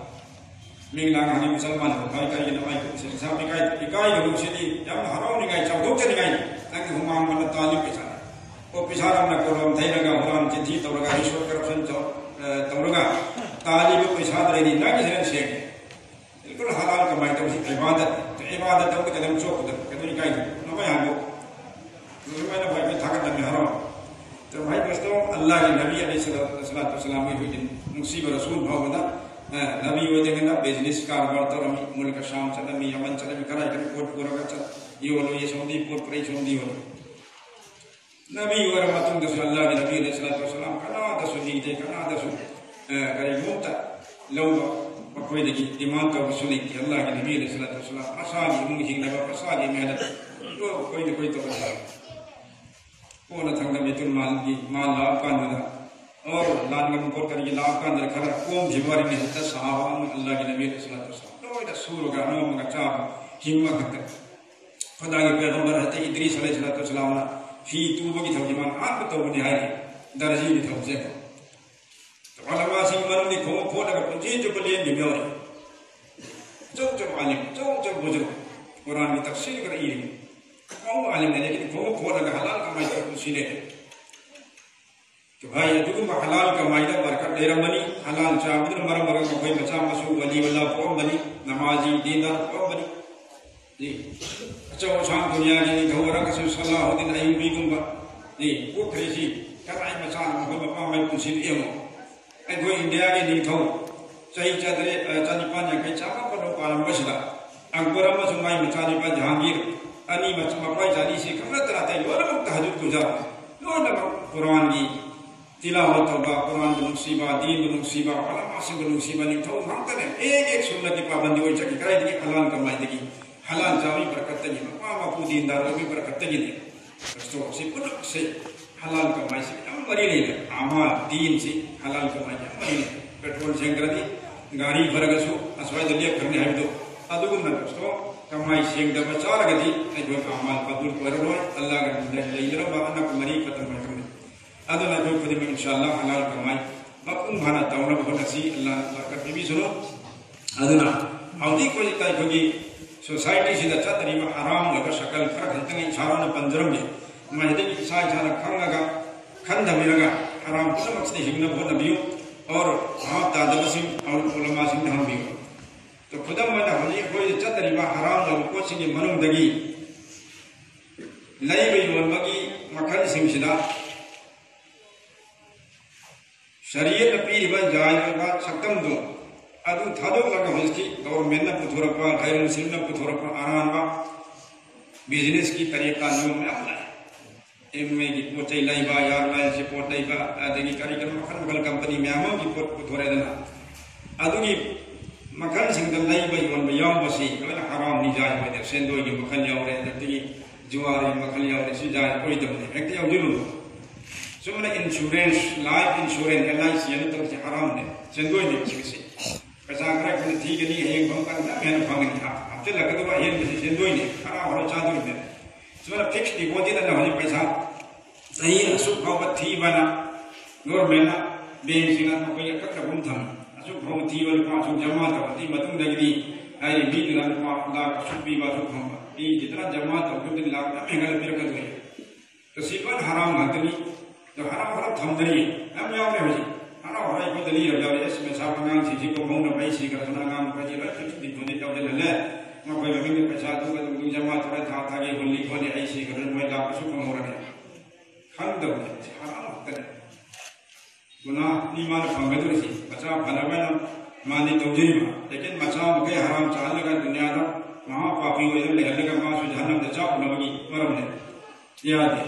ꯃꯤꯡ ꯂꯥꯡ ꯍꯪꯉꯤ, ꯃꯨꯁꯜꯃꯥꯟ ꯚꯥꯏ, ꯀꯔꯤꯒꯤꯅꯣ ꯃꯃꯥꯏ ꯈꯨꯝꯃꯤꯁꯦ? ꯔꯤꯛꯁꯥ ꯏꯀꯥꯏ, ꯏꯀꯥꯏꯒꯅꯨ, ꯁꯤꯗꯤ ꯌꯥꯝꯅ ꯍꯔꯥꯎꯅꯤꯡꯉꯥꯏ, ꯆꯥꯎꯊꯣꯛꯆꯅꯤꯡꯉꯥꯏꯅꯤ꯫ ꯅꯪꯒꯤ ꯍꯨꯃꯥꯡ ꯃꯟꯅ ꯇꯥꯜꯂꯤ ꯄꯩꯁꯥꯅꯤ꯫ ꯑꯣꯐꯤꯁꯥꯔ ꯑꯃꯅ ꯀꯣꯂꯣꯝ ꯊꯩꯔꯒ ꯍꯨꯔꯥꯟ ꯆꯤꯟꯊꯤ ꯇꯧꯔꯒ, ꯔꯤꯁꯣꯠ ꯀꯔꯞꯁꯟ ꯇꯧ-, ꯑ, ꯇꯧꯔꯒ ꯇꯥꯜꯂꯤꯕ ꯄꯩꯁꯥꯗꯨꯗꯩꯗꯤ ꯅꯪꯒꯤꯁꯤꯅ ꯁꯦꯡꯉꯤ꯫ ꯕꯤꯜꯀꯨꯜ ꯍꯂꯥꯜ ꯀꯃꯥꯏ ꯇꯧꯁꯤ? ꯏꯕꯥꯗꯠ, ꯏꯕꯥꯗꯠ ꯇꯧꯕꯗ ꯅꯪ ꯆꯣꯞꯄꯗ ꯀꯩꯅꯣ ꯏꯀꯥꯏꯗꯣ? ꯅꯃꯥꯏ ꯍꯥꯡꯗꯣꯛ꯫ ꯑꯗꯨꯃꯥꯏꯅ ꯚꯥꯏ ꯊꯥꯒꯠꯂꯝꯃꯤ ꯍꯔꯥꯎ꯫ ꯑꯗꯣ ꯚꯥꯏ ꯗꯣꯁꯇꯣ, ꯑꯜꯂꯥꯍꯒꯤ ꯅꯕꯤ ꯑꯂꯩꯍꯤ ꯁꯂꯥꯇꯨ ꯋꯁꯁꯂꯥꯝ, ꯑꯩꯈꯣꯏꯒꯤ ꯅꯨꯡꯁꯤꯕ ꯔꯁꯨꯜ ꯐꯥꯎꯕꯗ, ꯑ, ꯅꯕꯤ ꯑꯣꯏꯗꯅ ꯕꯤꯖꯤꯅꯦꯁ ꯀꯔꯕꯥꯔ ꯇꯧꯔꯝꯃꯤ, ꯃꯨꯜꯀ ꯁꯥꯝ ꯆꯠꯂꯝꯃꯤ, ꯌꯃꯟ ꯆꯠꯂꯝꯃꯤ, ꯀꯔꯥꯏ ꯀꯔꯥꯏ ꯄꯣꯠ ꯄꯨꯔꯒ ꯆꯠ-, ꯌꯣꯜꯂꯨꯏ, ꯁꯣꯝꯗꯤ ꯄꯣꯠ ꯄꯨꯔꯛꯏ, ꯁꯣꯝꯗꯤ ꯌꯣꯜꯂꯤ꯫ ꯅꯕꯤ ꯑꯣꯏꯔ ꯃꯇꯨꯡꯗꯁꯨ ꯑꯜꯂꯥꯍꯒꯤ ꯅꯕꯤ ꯑꯂꯩꯍꯤ ꯁꯂꯥꯇꯨ ꯋꯁꯁꯂꯥꯝ ꯀꯅꯥꯗꯁꯨ ꯅꯤꯗꯦ, ꯀꯅꯥꯗꯁꯨ, ꯑ, ꯀꯔꯤꯒꯨꯝꯕ ꯂꯧꯕ ꯃꯈꯣꯏꯗꯒꯤ ꯗꯤꯃꯥꯟ ꯇꯧꯕꯁꯨ ꯂꯩꯇꯦ꯫ ꯑꯜꯂꯥꯍꯒꯤ ꯅꯕꯤ ꯑꯂꯩꯍꯤ ꯁꯂꯥꯇꯨ ꯋꯁꯁꯂꯥꯝ ꯃꯁꯥꯒꯤ ꯏꯃꯨꯡ ꯍꯤꯡꯅꯕ, ꯃꯁꯥꯒꯤ ꯃꯦꯍꯅꯠ ꯂꯣꯏꯅ ꯀꯣꯏꯅ ꯀꯣꯏ ꯇꯧꯔꯒ ꯀꯣꯟꯅ ꯊꯪꯗ ꯕꯩꯇꯨꯜ ꯃꯥꯜꯒꯤ ꯃꯥꯜ ꯂꯥꯛꯑꯀꯥꯟꯗꯨꯗ, ꯑꯣ, ꯂꯥꯟ ꯉꯝꯕ ꯄꯣꯠ ꯀꯔꯤꯒꯤ ꯂꯥꯛꯑꯀꯥꯟꯗꯗ ꯈꯔ ꯀꯣꯝꯈꯤꯕ ꯋꯥꯔꯤꯅꯤ꯫ ꯍꯦꯛꯇ ꯁꯍꯥꯕꯥ ꯑꯃ ꯑꯜꯂꯥꯍꯒꯤ ꯅꯕꯤ ꯑꯂꯩꯍꯤ ꯁꯂꯥꯇꯨ ꯋꯁꯁꯂꯥꯝ ꯂꯣꯏꯅ ꯁꯨꯔꯒ ꯅꯣꯝꯃꯒ ꯆꯥꯕ, ꯍꯤꯡꯕ ꯈꯛꯇ꯫ ꯈꯨꯗꯥꯒꯤ ꯄꯦꯒꯝꯕꯔ ꯍꯖꯔꯠ ꯏꯗ꯭ꯔꯤꯁ ꯑꯂꯩꯍꯤ ꯁꯂꯥꯇꯨ ꯋꯁꯁꯂꯥꯝꯅ ꯐꯤ ꯇꯨꯕꯒꯤ ꯊꯕꯛꯁꯤ ꯃꯥꯅ ꯑꯍꯥꯟꯕ ꯇꯧꯕꯅꯤ ꯍꯥꯏꯔꯤ, ꯗꯔꯖꯤꯒꯤ ꯊꯕꯛꯁꯦ꯫ ꯎꯂꯃꯥꯁꯤꯡ ꯃꯔꯝꯗꯤ ꯈꯣꯡꯎꯞ ꯐꯣꯠꯂꯒ ꯄꯨꯟꯁꯤ ꯆꯨꯞꯄ ꯂꯦꯟꯈꯤꯕ ꯌꯥꯎꯔꯤ꯫ ꯑꯆꯧ ꯑꯆꯧꯕ ꯑꯥꯂꯤꯝ, ꯑꯆꯧ ꯑꯆꯧꯕ ꯕꯨꯖꯨꯔꯒ, ꯀꯨꯔꯥꯟꯒꯤ ꯇꯐꯁꯤꯔꯒ ꯏꯔꯤ꯫ ꯑꯐꯥꯎꯕ ꯑꯥꯂꯤꯝ ꯑꯗꯒꯤꯗꯤ ꯈꯣꯡꯎꯞ ꯐꯣꯠꯂꯒ ꯍꯂꯥꯜ ꯀꯃꯥꯏ ꯇꯧꯔ ꯄꯨꯟꯁꯤ ꯂꯦꯜꯂꯤ꯫ ꯚꯥꯏ, ꯑꯗꯨꯒꯨꯝꯕ ꯍꯂꯥꯜ ꯀꯃꯥꯏꯗ ꯕꯔꯀꯠ ꯂꯩꯔꯝꯕꯅꯤ꯫ ꯍꯂꯥꯜ ꯆꯥꯕꯗꯨꯅ ꯃꯔꯝ ꯑꯣꯏꯔꯒ ꯃꯈꯣꯏ ꯃꯆꯥ ꯃꯁꯨ ꯋꯥꯂꯤ ꯋꯥꯂꯥ ꯄꯣꯛꯑꯝꯕꯅꯤ, ꯅꯃꯥꯖꯤ ꯗꯤꯟꯗꯥꯔ ꯄꯣꯛꯑꯝꯕꯅꯤ꯫ ꯖꯤ, ꯑꯆꯧ ꯑꯁꯥꯡ ꯗꯨꯅꯤꯌꯥꯒꯤ ꯅꯤꯡꯊꯧ ꯑꯣꯏꯔꯒꯁꯨ ꯁꯂꯥꯍꯨꯗꯤꯟ ꯑꯌꯨꯕꯤꯒꯨꯝꯕ, ꯖꯤ, ꯄꯣꯛꯈ꯭ꯔꯤꯁꯤ ꯀꯗꯥꯏ ꯃꯆꯥꯅ ꯃꯈꯣꯏ ꯃꯄꯥ ꯃꯃꯥꯏ ꯄꯨꯟꯁꯤꯗꯨ ꯌꯦꯡꯉꯣ꯫ ꯑꯩꯈꯣꯏ ꯏꯟꯗꯤꯌꯥꯒꯤ ꯅꯤꯡꯊꯧ ꯆꯍꯤ ꯆꯥꯇ꯭ꯔꯦꯠ, ꯑ, ꯆꯅꯤꯄꯥꯟ ꯌꯥꯡꯈꯩ ꯆꯥꯝꯃꯥꯄꯟ ꯄꯥꯜꯂꯝꯕꯁꯤꯗ ꯑꯛꯕꯔ ꯑꯃꯁꯨꯡ ꯃꯥꯏ ꯃꯆꯥꯅꯨꯄꯥ ꯖꯍꯥꯡꯒꯤꯔ ꯑꯅꯤ ꯃꯆꯥ ꯃꯄꯥ ꯆꯥꯅꯤꯁꯤ ꯈꯛ ꯅꯠꯇꯅ ꯑꯇꯩ ꯂꯣꯏꯅꯃꯛ ꯇꯍꯖꯨꯗ ꯄꯨꯖꯥ, ꯂꯣꯏꯅꯃꯛ ꯀꯨꯔꯥꯟꯒꯤ ꯇꯤꯂꯥꯋꯠ ꯇꯧꯕ, ꯀꯨꯔꯥꯟꯕꯨ ꯅꯨꯡꯁꯤꯕ, ꯗꯤꯟꯕꯨ ꯅꯨꯡꯁꯤꯕ, ꯎꯂꯃꯥꯁꯤꯡꯕꯨ ꯅꯨꯡꯁꯤꯕ ꯅꯤꯡꯊꯧ ꯉꯥꯛꯇꯅꯦ꯫ ꯑꯦꯛ ꯑꯦꯛ ꯁꯨꯟꯅꯠꯀꯤ ꯄꯥꯕꯟꯗꯤ ꯑꯣꯏ ꯆꯠꯈꯤ꯫ ꯀꯗꯥꯏꯗꯒꯤ? ꯍꯂꯥꯜ ꯀꯃꯥꯏꯗꯒꯤ? ꯍꯂꯥꯜ ꯆꯥꯕꯒꯤ ꯕꯔꯀꯠꯇꯒꯤ, ꯃꯄꯥ ꯃꯄꯨ ꯗꯤꯟꯗꯥꯔ ꯑꯣꯏꯕꯒꯤ ꯕꯔꯀꯠꯇꯒꯤꯅꯤ꯫ ꯗꯣꯁꯇꯣ, ꯁꯤ ꯄꯨꯝꯅꯃꯛꯁꯦ ꯍꯂꯥꯜ ꯀꯃꯥꯏꯁꯤ ꯌꯥꯝ ꯃꯔꯤ ꯂꯩꯅ꯫ ꯑꯃꯥꯜ, ꯗꯤꯟꯁꯤ ꯍꯂꯥꯜ ꯀꯃꯥꯏ ꯌꯥꯝ ꯃꯔꯤ ꯂꯩꯅ꯫ ꯄꯦꯇ꯭ꯔꯣꯜ ꯁꯦꯡꯗ꯭ꯔꯗꯤ ꯒꯥꯔꯤ ꯐꯔꯒꯁꯨ ꯑꯁ꯭ꯋꯥꯏꯗ ꯂꯦꯞꯈ꯭ꯔꯅꯤ ꯍꯥꯏꯕꯗꯣ, ꯑꯗꯨꯒꯨꯝꯅ ꯗꯣꯁꯇꯣ, ꯀꯃꯥꯏ ꯁꯦꯡꯗꯕ ꯆꯥꯔꯒꯗꯤ ꯑꯩꯈꯣꯏ ꯑꯃꯥꯜ ꯀꯕꯨꯜ ꯑꯣꯏꯔꯔꯣꯏ꯫ ꯑꯜꯂꯥꯍꯒ ꯂꯩꯅꯔꯝꯕ ꯑꯅꯛꯄ ꯃꯔꯤ ꯈꯛꯇꯪ ꯑꯣꯏꯔꯔꯣꯏ꯫ ꯑꯗꯨꯅ ꯑꯩꯈꯣꯏ ꯈꯨꯗꯤꯡꯃꯛ ꯏꯟꯁꯥ ꯑꯜꯂꯥꯍ ꯍꯂꯥꯜ ꯀꯃꯥꯏ ꯃꯄꯨꯡ ꯐꯥꯅ ꯇꯧꯅꯕ ꯍꯣꯠꯅꯁꯤ꯫ ꯑꯜꯂꯥꯍꯅ ꯕꯔꯀꯠ ꯄꯤꯕꯤꯁꯅꯨ꯫ ꯑꯗꯨꯅ ꯍꯧꯖꯤꯛ ꯍꯧꯖꯤꯛꯇ ꯑꯩꯈꯣꯏꯒꯤ ꯁꯣꯁꯥꯏꯇꯤꯁꯤꯗ ꯆꯠꯅꯔꯤꯕ ꯍꯔꯥꯝ ꯑꯣꯏꯕ ꯁꯀꯜ ꯈꯔ ꯈꯛꯇꯪ ꯑꯩ ꯏꯁꯥꯔꯣꯅ ꯄꯟꯖꯔꯝꯒꯦ꯫ ꯃꯁꯤꯗꯒꯤ ꯏꯁꯥ ꯏꯁꯥꯅ ꯈꯪꯉꯒ ꯈꯟꯊꯕꯤꯔꯒ ꯍꯔꯥꯝ ꯄꯨꯝꯅꯃꯛꯁꯤꯗ ꯍꯤꯡꯅꯕ ꯍꯣꯠꯅꯕꯤꯌꯨ꯫ ꯑꯣꯔ ꯚꯥꯞ ꯇꯥꯗꯕꯁꯤꯡ ꯑꯣꯔ ꯎꯂꯃꯥꯁꯤꯡꯗ ꯍꯪꯕꯤꯌꯨ꯫ ꯑꯗꯣ ꯈꯨꯗꯝ ꯑꯣꯏꯅ ꯍꯧꯖꯤꯛ ꯑꯩꯈꯣꯏꯗ ꯆꯠꯅꯔꯤꯕ ꯍꯔꯥꯝ ꯑꯣꯏꯕ ꯄꯣꯠꯁꯤꯡꯒꯤ ꯃꯅꯨꯡꯗꯒꯤ ꯂꯩꯕ ꯌꯣꯟꯕꯒꯤ ꯃꯈꯜꯁꯤꯡꯁꯤꯗ ꯁꯔꯤꯌꯠꯅ ꯄꯤꯔꯤꯕ ꯖꯥꯏꯖ ꯑꯣꯏꯕ ꯁꯛꯇꯝꯗꯣ ꯑꯗꯨ ꯊꯥꯗꯣꯛꯂꯒ ꯍꯧꯖꯤꯛꯇꯤ ꯒꯣꯚꯔꯟꯃꯦꯟꯠꯅ ꯄꯨꯊꯣꯔꯛꯄ, ꯒꯩꯔ ꯃꯨꯁꯂꯤꯝꯅ ꯄꯨꯊꯣꯔꯛꯄ ꯑꯔꯥꯟꯕ ꯕꯤꯖꯤꯅꯦꯁꯀꯤ ꯇꯔꯤꯀꯥ ꯅꯤꯌꯣꯝ ꯃꯌꯥꯝ ꯂꯥꯛꯑꯦ꯫ ꯑꯦꯝꯋꯦꯒꯤ ꯄꯣꯠ ꯆꯩ ꯂꯩꯕ, ꯑꯦꯌꯥꯔꯂꯥꯏꯟꯁꯀꯤ ꯄꯣꯠ ꯂꯩꯕ, ꯑꯗꯒꯤ ꯀꯔꯤ ꯀꯔꯤ ꯃꯈꯜ ꯃꯈꯜ ꯀꯝꯄꯅꯤ ꯃꯌꯥꯝ ꯑꯃꯒꯤ ꯄꯣꯠ ꯄꯨꯊꯣꯔꯛꯑꯦꯗꯅ꯫ ꯑꯗꯨꯒꯤ ꯃꯈꯜꯁꯤꯡꯗ ꯂꯩꯕ ꯌꯣꯟꯕ ꯌꯥꯎꯕꯁꯤ ꯂꯣꯏꯅ ꯍꯔꯥꯝꯅꯤ, ꯖꯥꯏꯖ ꯑꯣꯏꯗꯦ꯫ ꯁꯦꯟꯗꯣꯏꯒꯤ ꯃꯈꯜ ꯌꯥꯎꯔꯦ, ꯑꯗꯒꯤ ꯖꯨꯋꯥꯔꯒꯤ ꯃꯈꯜ ꯌꯥꯎꯔꯦ, ꯁꯤ ꯖꯥꯏꯖ ꯑꯣꯏꯗꯕꯅꯤ, ꯍꯦꯛꯇ ꯌꯥꯎꯁꯤꯜꯂꯨꯅꯨ꯫ ꯆꯨꯝꯅ insurance, life insurance, L I C ꯍꯥꯏꯅ ꯇꯧꯕꯁꯤ ꯍꯔꯥꯝꯅꯦ, ꯁꯦꯟꯗꯣꯏꯅꯦ ꯁꯤꯒꯤꯁꯤ꯫ ꯄꯩꯁꯥ ꯈꯔ ꯑꯩꯈꯣꯏꯅ ꯊꯤꯒꯅꯤ, ꯍꯌꯦꯡ ꯐꯪ ꯀꯥꯟꯗ ꯃꯌꯥꯝ ꯍꯦꯟꯅ ꯐꯪꯒꯅꯤ꯫ ꯍꯥꯞ-, ꯍꯥꯞꯆꯤꯜꯂꯛꯀꯗꯕ ꯑꯍꯦꯟꯕꯁꯤ ꯁꯦꯟꯗꯣꯏꯅꯦ, ꯍꯔꯥꯎ ꯍꯔꯥꯎ ꯆꯥꯗꯣꯏꯅꯦ꯫ ꯁꯨꯃꯥꯏꯅ ꯐꯤꯛꯁ ꯗꯤꯄꯣꯖꯤꯠ ꯑꯅ ꯍꯧꯖꯤꯛ ꯄꯩꯁꯥ ꯆꯍꯤ ꯑꯁꯨꯛ ꯐꯥꯎꯕ ꯊꯤꯕꯅ ꯒꯣꯚꯔꯟꯃꯦꯟꯠꯅ, ꯕꯦꯡꯛꯁꯤꯡꯅ ꯃꯈꯣꯏꯒꯤ ꯑꯀꯛꯅꯕ ꯑꯃ ꯊꯝꯃꯤ꯫ ꯑꯁꯨꯛ ꯐꯥꯎꯕ ꯊꯤꯕ ꯂꯨꯄꯥ ꯑꯁꯨꯛ ꯖꯃꯥ ꯇꯧꯔꯗꯤ ꯃꯇꯨꯡꯗꯒꯤꯗꯤ ꯍꯥꯏꯔꯤ ꯃꯤꯗꯨꯅ ꯂꯨꯄꯥ ꯂꯥꯈ ꯑꯁꯨꯛ ꯄꯤꯕ ꯑꯁꯨꯛ ꯐꯪꯕ ꯃꯤꯁꯤꯗꯅ ꯖꯃꯥ ꯇꯧꯈꯤꯕꯗꯤ ꯂꯥꯈ ꯃꯌꯥꯝ ꯍꯦꯟꯒꯠꯂ ꯄꯤꯔꯛꯀꯗꯣꯏꯅꯤ꯫ ꯇꯁꯤ ꯂꯣꯏꯅ ꯍꯔꯥꯝ ꯉꯥꯛꯇꯅꯤ꯫ ꯑꯗꯣ ꯍꯔꯥꯝ ꯍꯔꯥꯝ ꯊꯝꯗ꯭ꯔꯤ ꯌꯥꯝ ꯌꯥꯎꯔꯦ ꯍꯧꯖꯤꯛ꯫ ꯍꯔꯥꯎ ꯍꯔꯥꯎ ꯑꯩꯈꯣꯏꯗ ꯂꯤꯔ ꯌꯥꯎꯔꯦ, ꯑꯁ, ꯃꯦꯁꯥ ꯑꯉꯥꯡꯁꯤꯡꯁꯤ ꯀꯣꯝꯍꯧꯅꯕ ꯑꯩ ꯁꯤꯈ꯭ꯔꯁꯨꯅ ꯑꯉꯥꯡ ꯃꯈꯩꯁꯤ ꯂꯣꯏ ꯐꯤꯛꯁ ꯗꯤꯄꯣꯖꯤꯠ ꯇꯧꯁꯤꯜꯍꯜꯂꯦ꯫ ꯃꯈꯣꯏ ꯃꯃꯤꯡꯗ ꯄꯩꯁꯥ ꯑꯗꯨꯒ ꯑꯗꯨꯝ ꯖꯃꯥ ꯇꯧꯔꯦ, ꯊꯥ ꯊꯥꯒꯤ ꯍꯨꯜꯂꯤ ꯈꯣꯠꯂꯤ, ꯑꯩ ꯁꯤꯈ꯭ꯔꯁꯨ ꯃꯣꯏ ꯂꯥꯛꯄꯁꯨ ꯐꯪꯍꯧꯔꯅꯤ꯫ ꯈꯪꯗꯕꯅꯦ, ꯍꯔꯥꯝ ꯉꯥꯛꯇꯅꯦ꯫ ꯒꯨꯅꯥ ꯃꯤ ꯃꯥꯅ ꯐꯪꯒꯗꯧꯔꯤꯁꯤ ꯃꯆꯥ ꯐꯅꯕ ꯍꯥꯏꯅ ꯃꯥꯅꯤ ꯇꯧꯖꯔꯤꯕ꯫ ꯂꯦꯀꯤꯟ ꯃꯆꯥ ꯃꯈꯩ ꯍꯔꯥꯝ ꯆꯥꯍꯜꯂꯒ ꯗꯨꯅꯤꯌꯥꯗ ꯃꯍꯥ ꯄꯥꯄꯤ ꯑꯣꯏꯗꯨꯅ ꯂꯩꯍꯜꯂꯒ ꯃꯥꯁꯨ ꯖꯍꯟꯅꯝꯗ ꯆꯥꯛꯅꯕꯒꯤ ꯃꯔꯝꯅꯦ꯫ ꯌꯥꯗꯦ꯫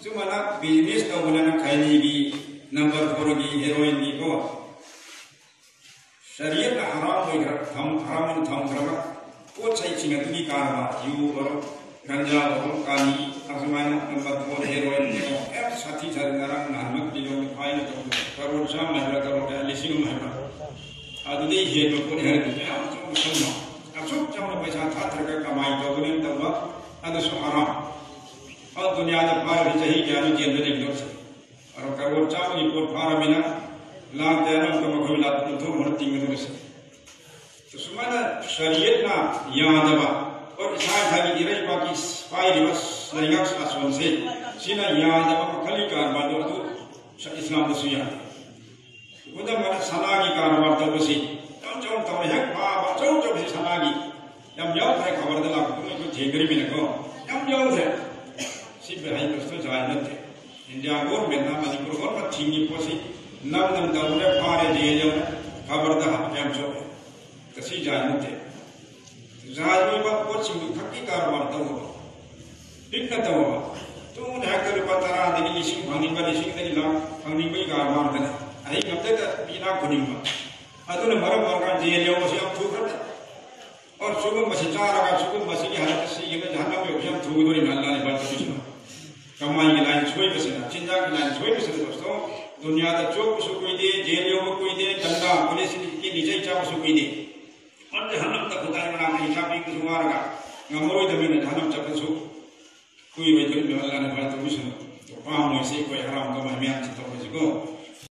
ꯁꯨꯃꯥꯏꯅ ꯕꯤꯖꯤꯅꯦꯁ ꯇꯧꯕꯅꯤꯅ ꯈꯩꯅꯤꯒꯤ, ꯅꯝꯕꯔ ꯐꯣꯔꯒꯤ, ꯍꯦꯔꯣꯏꯟꯒꯤꯀꯣ, ꯁꯔꯤꯌꯠꯅ ꯍꯔꯥꯝ ꯑꯣꯏꯈ꯭ꯔ-, ꯊꯝ-, ꯍꯔꯥꯝ ꯑꯣꯏꯅ ꯊꯝꯈ꯭ꯔꯕ ꯄꯣꯠ ꯆꯩꯁꯤꯡ ꯑꯗꯨꯒꯤ ꯀꯔꯕꯥꯔ, ꯌꯨ ꯑꯣꯏꯔꯣ, ꯒꯟꯖꯥ ꯑꯣꯏꯔꯣ, ꯀꯥꯅꯤ, ꯑꯁꯨꯃꯥꯏꯅ ꯅꯝꯕꯔ ꯐꯣꯔ, ꯍꯦꯔꯣꯏꯟ, ꯌꯦꯡꯉꯣ, ꯑꯦ, ꯁꯥꯊꯤ ꯁꯥꯊꯤ ꯉꯔꯥꯡ ꯅꯍꯥꯟꯃꯛ ꯂꯤꯂꯣꯡꯗ ꯐꯥꯏꯅ ꯇꯧꯕꯗꯣ, ꯀꯔꯣꯔ ꯆꯥꯝꯃ ꯍꯥꯏꯕ꯭ꯔꯥ, ꯀꯔꯣꯔ ꯀꯌꯥ, ꯂꯤꯁꯤꯡ ꯑꯃ ꯍꯥꯏꯕ꯭ꯔꯥ? ꯑꯗꯨꯗꯩ ꯍꯦꯟꯕ ꯄꯣꯠ ꯍꯥꯏꯔꯗꯤ ꯃꯌꯥꯝ ꯑꯆꯧꯕ ꯈꯟꯕ, ꯑꯁꯨꯛ ꯆꯥꯎꯅ ꯄꯩꯁꯥ ꯀꯃꯥꯏꯅ ꯇꯧꯒꯅꯤ ꯇꯧꯕ, ꯑꯗꯨꯁꯨ ꯍꯔꯥꯝ꯫ ꯑꯗꯨ ꯗꯨꯅꯤꯌꯥꯗ ꯐꯥꯔꯤꯕ ꯆꯍꯤ ꯀꯌꯥꯅꯣ ꯖꯦꯜꯗ ꯂꯩꯒꯗꯧꯔꯤꯁꯦ? ꯑꯗꯣ ꯀꯔꯣꯔ ꯆꯥꯝꯃꯒꯤ ꯄꯣꯠ ꯐꯥꯔꯕꯅꯤꯅ ꯂꯥꯛ ꯀꯌꯥꯅꯣ ꯑꯃꯨꯛꯀ ꯃꯈꯣꯏ ꯂꯥꯛ ꯀꯨꯟꯊ꯭ꯔꯥ ꯍꯨꯝꯐꯨ ꯇꯤꯡꯒꯗꯧꯔꯤꯁꯦ꯫ ꯁꯨꯃꯥꯏꯅ ꯁꯔꯤꯌꯠꯅ ꯌꯥꯗꯕ, ꯑꯣꯔ ꯏꯁꯥ ꯏꯁꯥꯒꯤ ꯏꯔꯩꯕꯥꯛꯀꯤ ꯄꯥꯏꯔꯤꯕ ꯂꯩꯉꯥꯛ ꯁꯥꯁꯣꯟꯁꯦ ꯁꯤꯅ ꯌꯥꯗꯕ ꯃꯈꯜꯒꯤ ꯀꯔꯕꯥꯔꯗꯣ ꯑꯗꯨ ꯏꯁꯂꯥꯝꯗꯁꯨ ꯌꯥꯗꯦ꯫ ꯈꯨꯗꯝ ꯑꯣꯏꯅ ꯁꯅꯥꯒꯤ ꯀꯔꯕꯥꯔ ꯇꯧꯕꯁꯤ ꯆꯥꯎ ꯆꯥꯎꯅ ꯇꯧꯔꯦ, ꯍꯦꯛ ꯐꯥꯕ ꯑꯆꯧ ꯑꯆꯧꯕꯁꯤ ꯁꯅꯥꯒꯤ ꯌꯥꯝ ꯌꯥꯎꯈ꯭ꯔꯦ, ꯈꯕꯔꯗ ꯂꯥꯛꯄꯗꯨ ꯑꯩꯈꯣꯏ ꯊꯦꯡꯅꯔꯤꯕꯅꯤꯀꯣ, ꯌꯥꯝ ꯌꯥꯎꯈ꯭ꯔꯦ꯫ ꯁꯤ ꯍꯥꯏꯕꯁꯨ ꯖꯥꯏ ꯅꯠꯇꯦ꯫ ꯏꯟꯗꯤꯌꯥ ꯒꯣꯔꯃꯦꯟꯅ ꯃꯅꯤꯄꯨꯔ ꯒꯣꯔꯃꯦꯟ ꯊꯤꯡꯉꯤ ꯄꯣꯠꯁꯤ ꯅꯝ ꯅꯝ ꯇꯧꯔꯦ, ꯐꯥꯔꯦ, ꯖꯦꯜ ꯌꯧꯔꯦ, ꯈꯕꯔꯗ ꯍꯥꯞꯄ ꯌꯥꯝ ꯆꯣꯞꯄꯦ꯫ ꯀꯁꯤ ꯖꯥꯏ ꯅꯠꯇꯦ꯫ ꯖꯥꯏ ꯑꯣꯏꯕ ꯄꯣꯠꯁꯤꯡꯗꯨ ꯈꯛꯀꯤ ꯀꯔꯕꯥꯔ ꯇꯧꯕ, ꯄꯤꯛꯅ ꯇꯧꯕ꯫ ꯇꯨꯡꯗ ꯍꯦꯛꯇ ꯂꯨꯄꯥ ꯇꯔꯥꯗꯒꯤ ꯂꯤꯁꯤꯡ ꯐꯪꯅꯤꯡꯕ, ꯂꯤꯁꯤꯡꯗꯒꯤ ꯂꯥꯛ ꯐꯪꯅꯤꯡꯕꯒꯤ ꯀꯔꯕꯥꯔꯗꯅꯤ꯫ ꯑꯍꯤꯡ ꯑꯃꯗꯇ ꯃꯤ ꯂꯥꯛ ꯈꯨꯗꯤꯡꯃꯛ꯫ ꯑꯗꯨꯅ ꯃꯔꯝ ꯑꯣꯏꯔꯀꯥꯟꯗ ꯖꯦꯜ ꯌꯧꯕꯁꯤ ꯌꯥꯝ ꯊꯨꯈ꯭ꯔꯕꯅꯤ꯫ ꯑꯣ, ꯁꯤꯒꯨꯝꯕꯁꯤ ꯆꯥꯔꯒ ꯁꯤꯒꯨꯝꯕꯁꯤꯒꯤ ꯍꯟꯗꯛꯇ ꯁꯤꯈꯤꯕ ꯖꯍꯟꯅꯝ ꯌꯧꯕꯁꯤ ꯌꯥꯝ ꯊꯨꯒꯗꯧꯔꯤꯕꯅꯤ, ꯑꯜꯂꯥꯍꯅ ꯍꯤꯐꯥꯖꯠ ꯇꯧꯕꯤꯁꯅꯨ꯫ ꯀꯃꯥꯏꯒꯤ ꯂꯥꯏꯟ ꯁꯣꯏꯕꯁꯤꯅ, ꯆꯤꯟꯖꯥꯛꯀꯤ ꯂꯥꯏꯟ ꯁꯣꯏꯕꯁꯤꯅ ꯗꯣꯁꯇꯣ, ꯗꯨꯅꯤꯌꯥꯗ ꯆꯣꯞꯄꯁꯨ ꯀꯨꯏꯗꯦ, ꯖꯦꯜ ꯌꯧꯕ ꯀꯨꯏꯗꯦ, ꯗꯟꯗꯥ ꯄꯨꯂꯤꯁꯀꯤ ꯂꯤꯆꯩ ꯆꯥꯕꯁꯨ ꯀꯨꯏꯗꯦ꯫ ꯑꯗꯨ ꯖꯍꯟꯅꯝꯗ ꯈꯨꯗꯥꯏ ꯃꯅꯥꯛꯇ ꯍꯤꯁꯥꯕ ꯄꯤꯕꯁꯨ ꯋꯥꯔꯒ ꯉꯝꯃꯔꯣꯏꯗꯕꯅꯤꯅ ꯖꯍꯟꯅꯝ ꯆꯠꯄꯁꯨ ꯀꯨꯏꯔꯣꯏꯗꯧꯔꯤꯕꯅꯤ, ꯑꯜꯂꯥꯍꯅ ꯍꯤꯐꯥꯖꯠ ꯇꯧꯕꯤꯁꯅꯨ꯫ ꯄꯥꯝꯃꯣꯏꯁꯤ ꯑꯩꯈꯣꯏ ꯍꯔꯥꯝ ꯀꯃꯥꯏ ꯃꯌꯥꯝꯁꯤ ꯇꯧꯕꯁꯤꯀꯣ꯫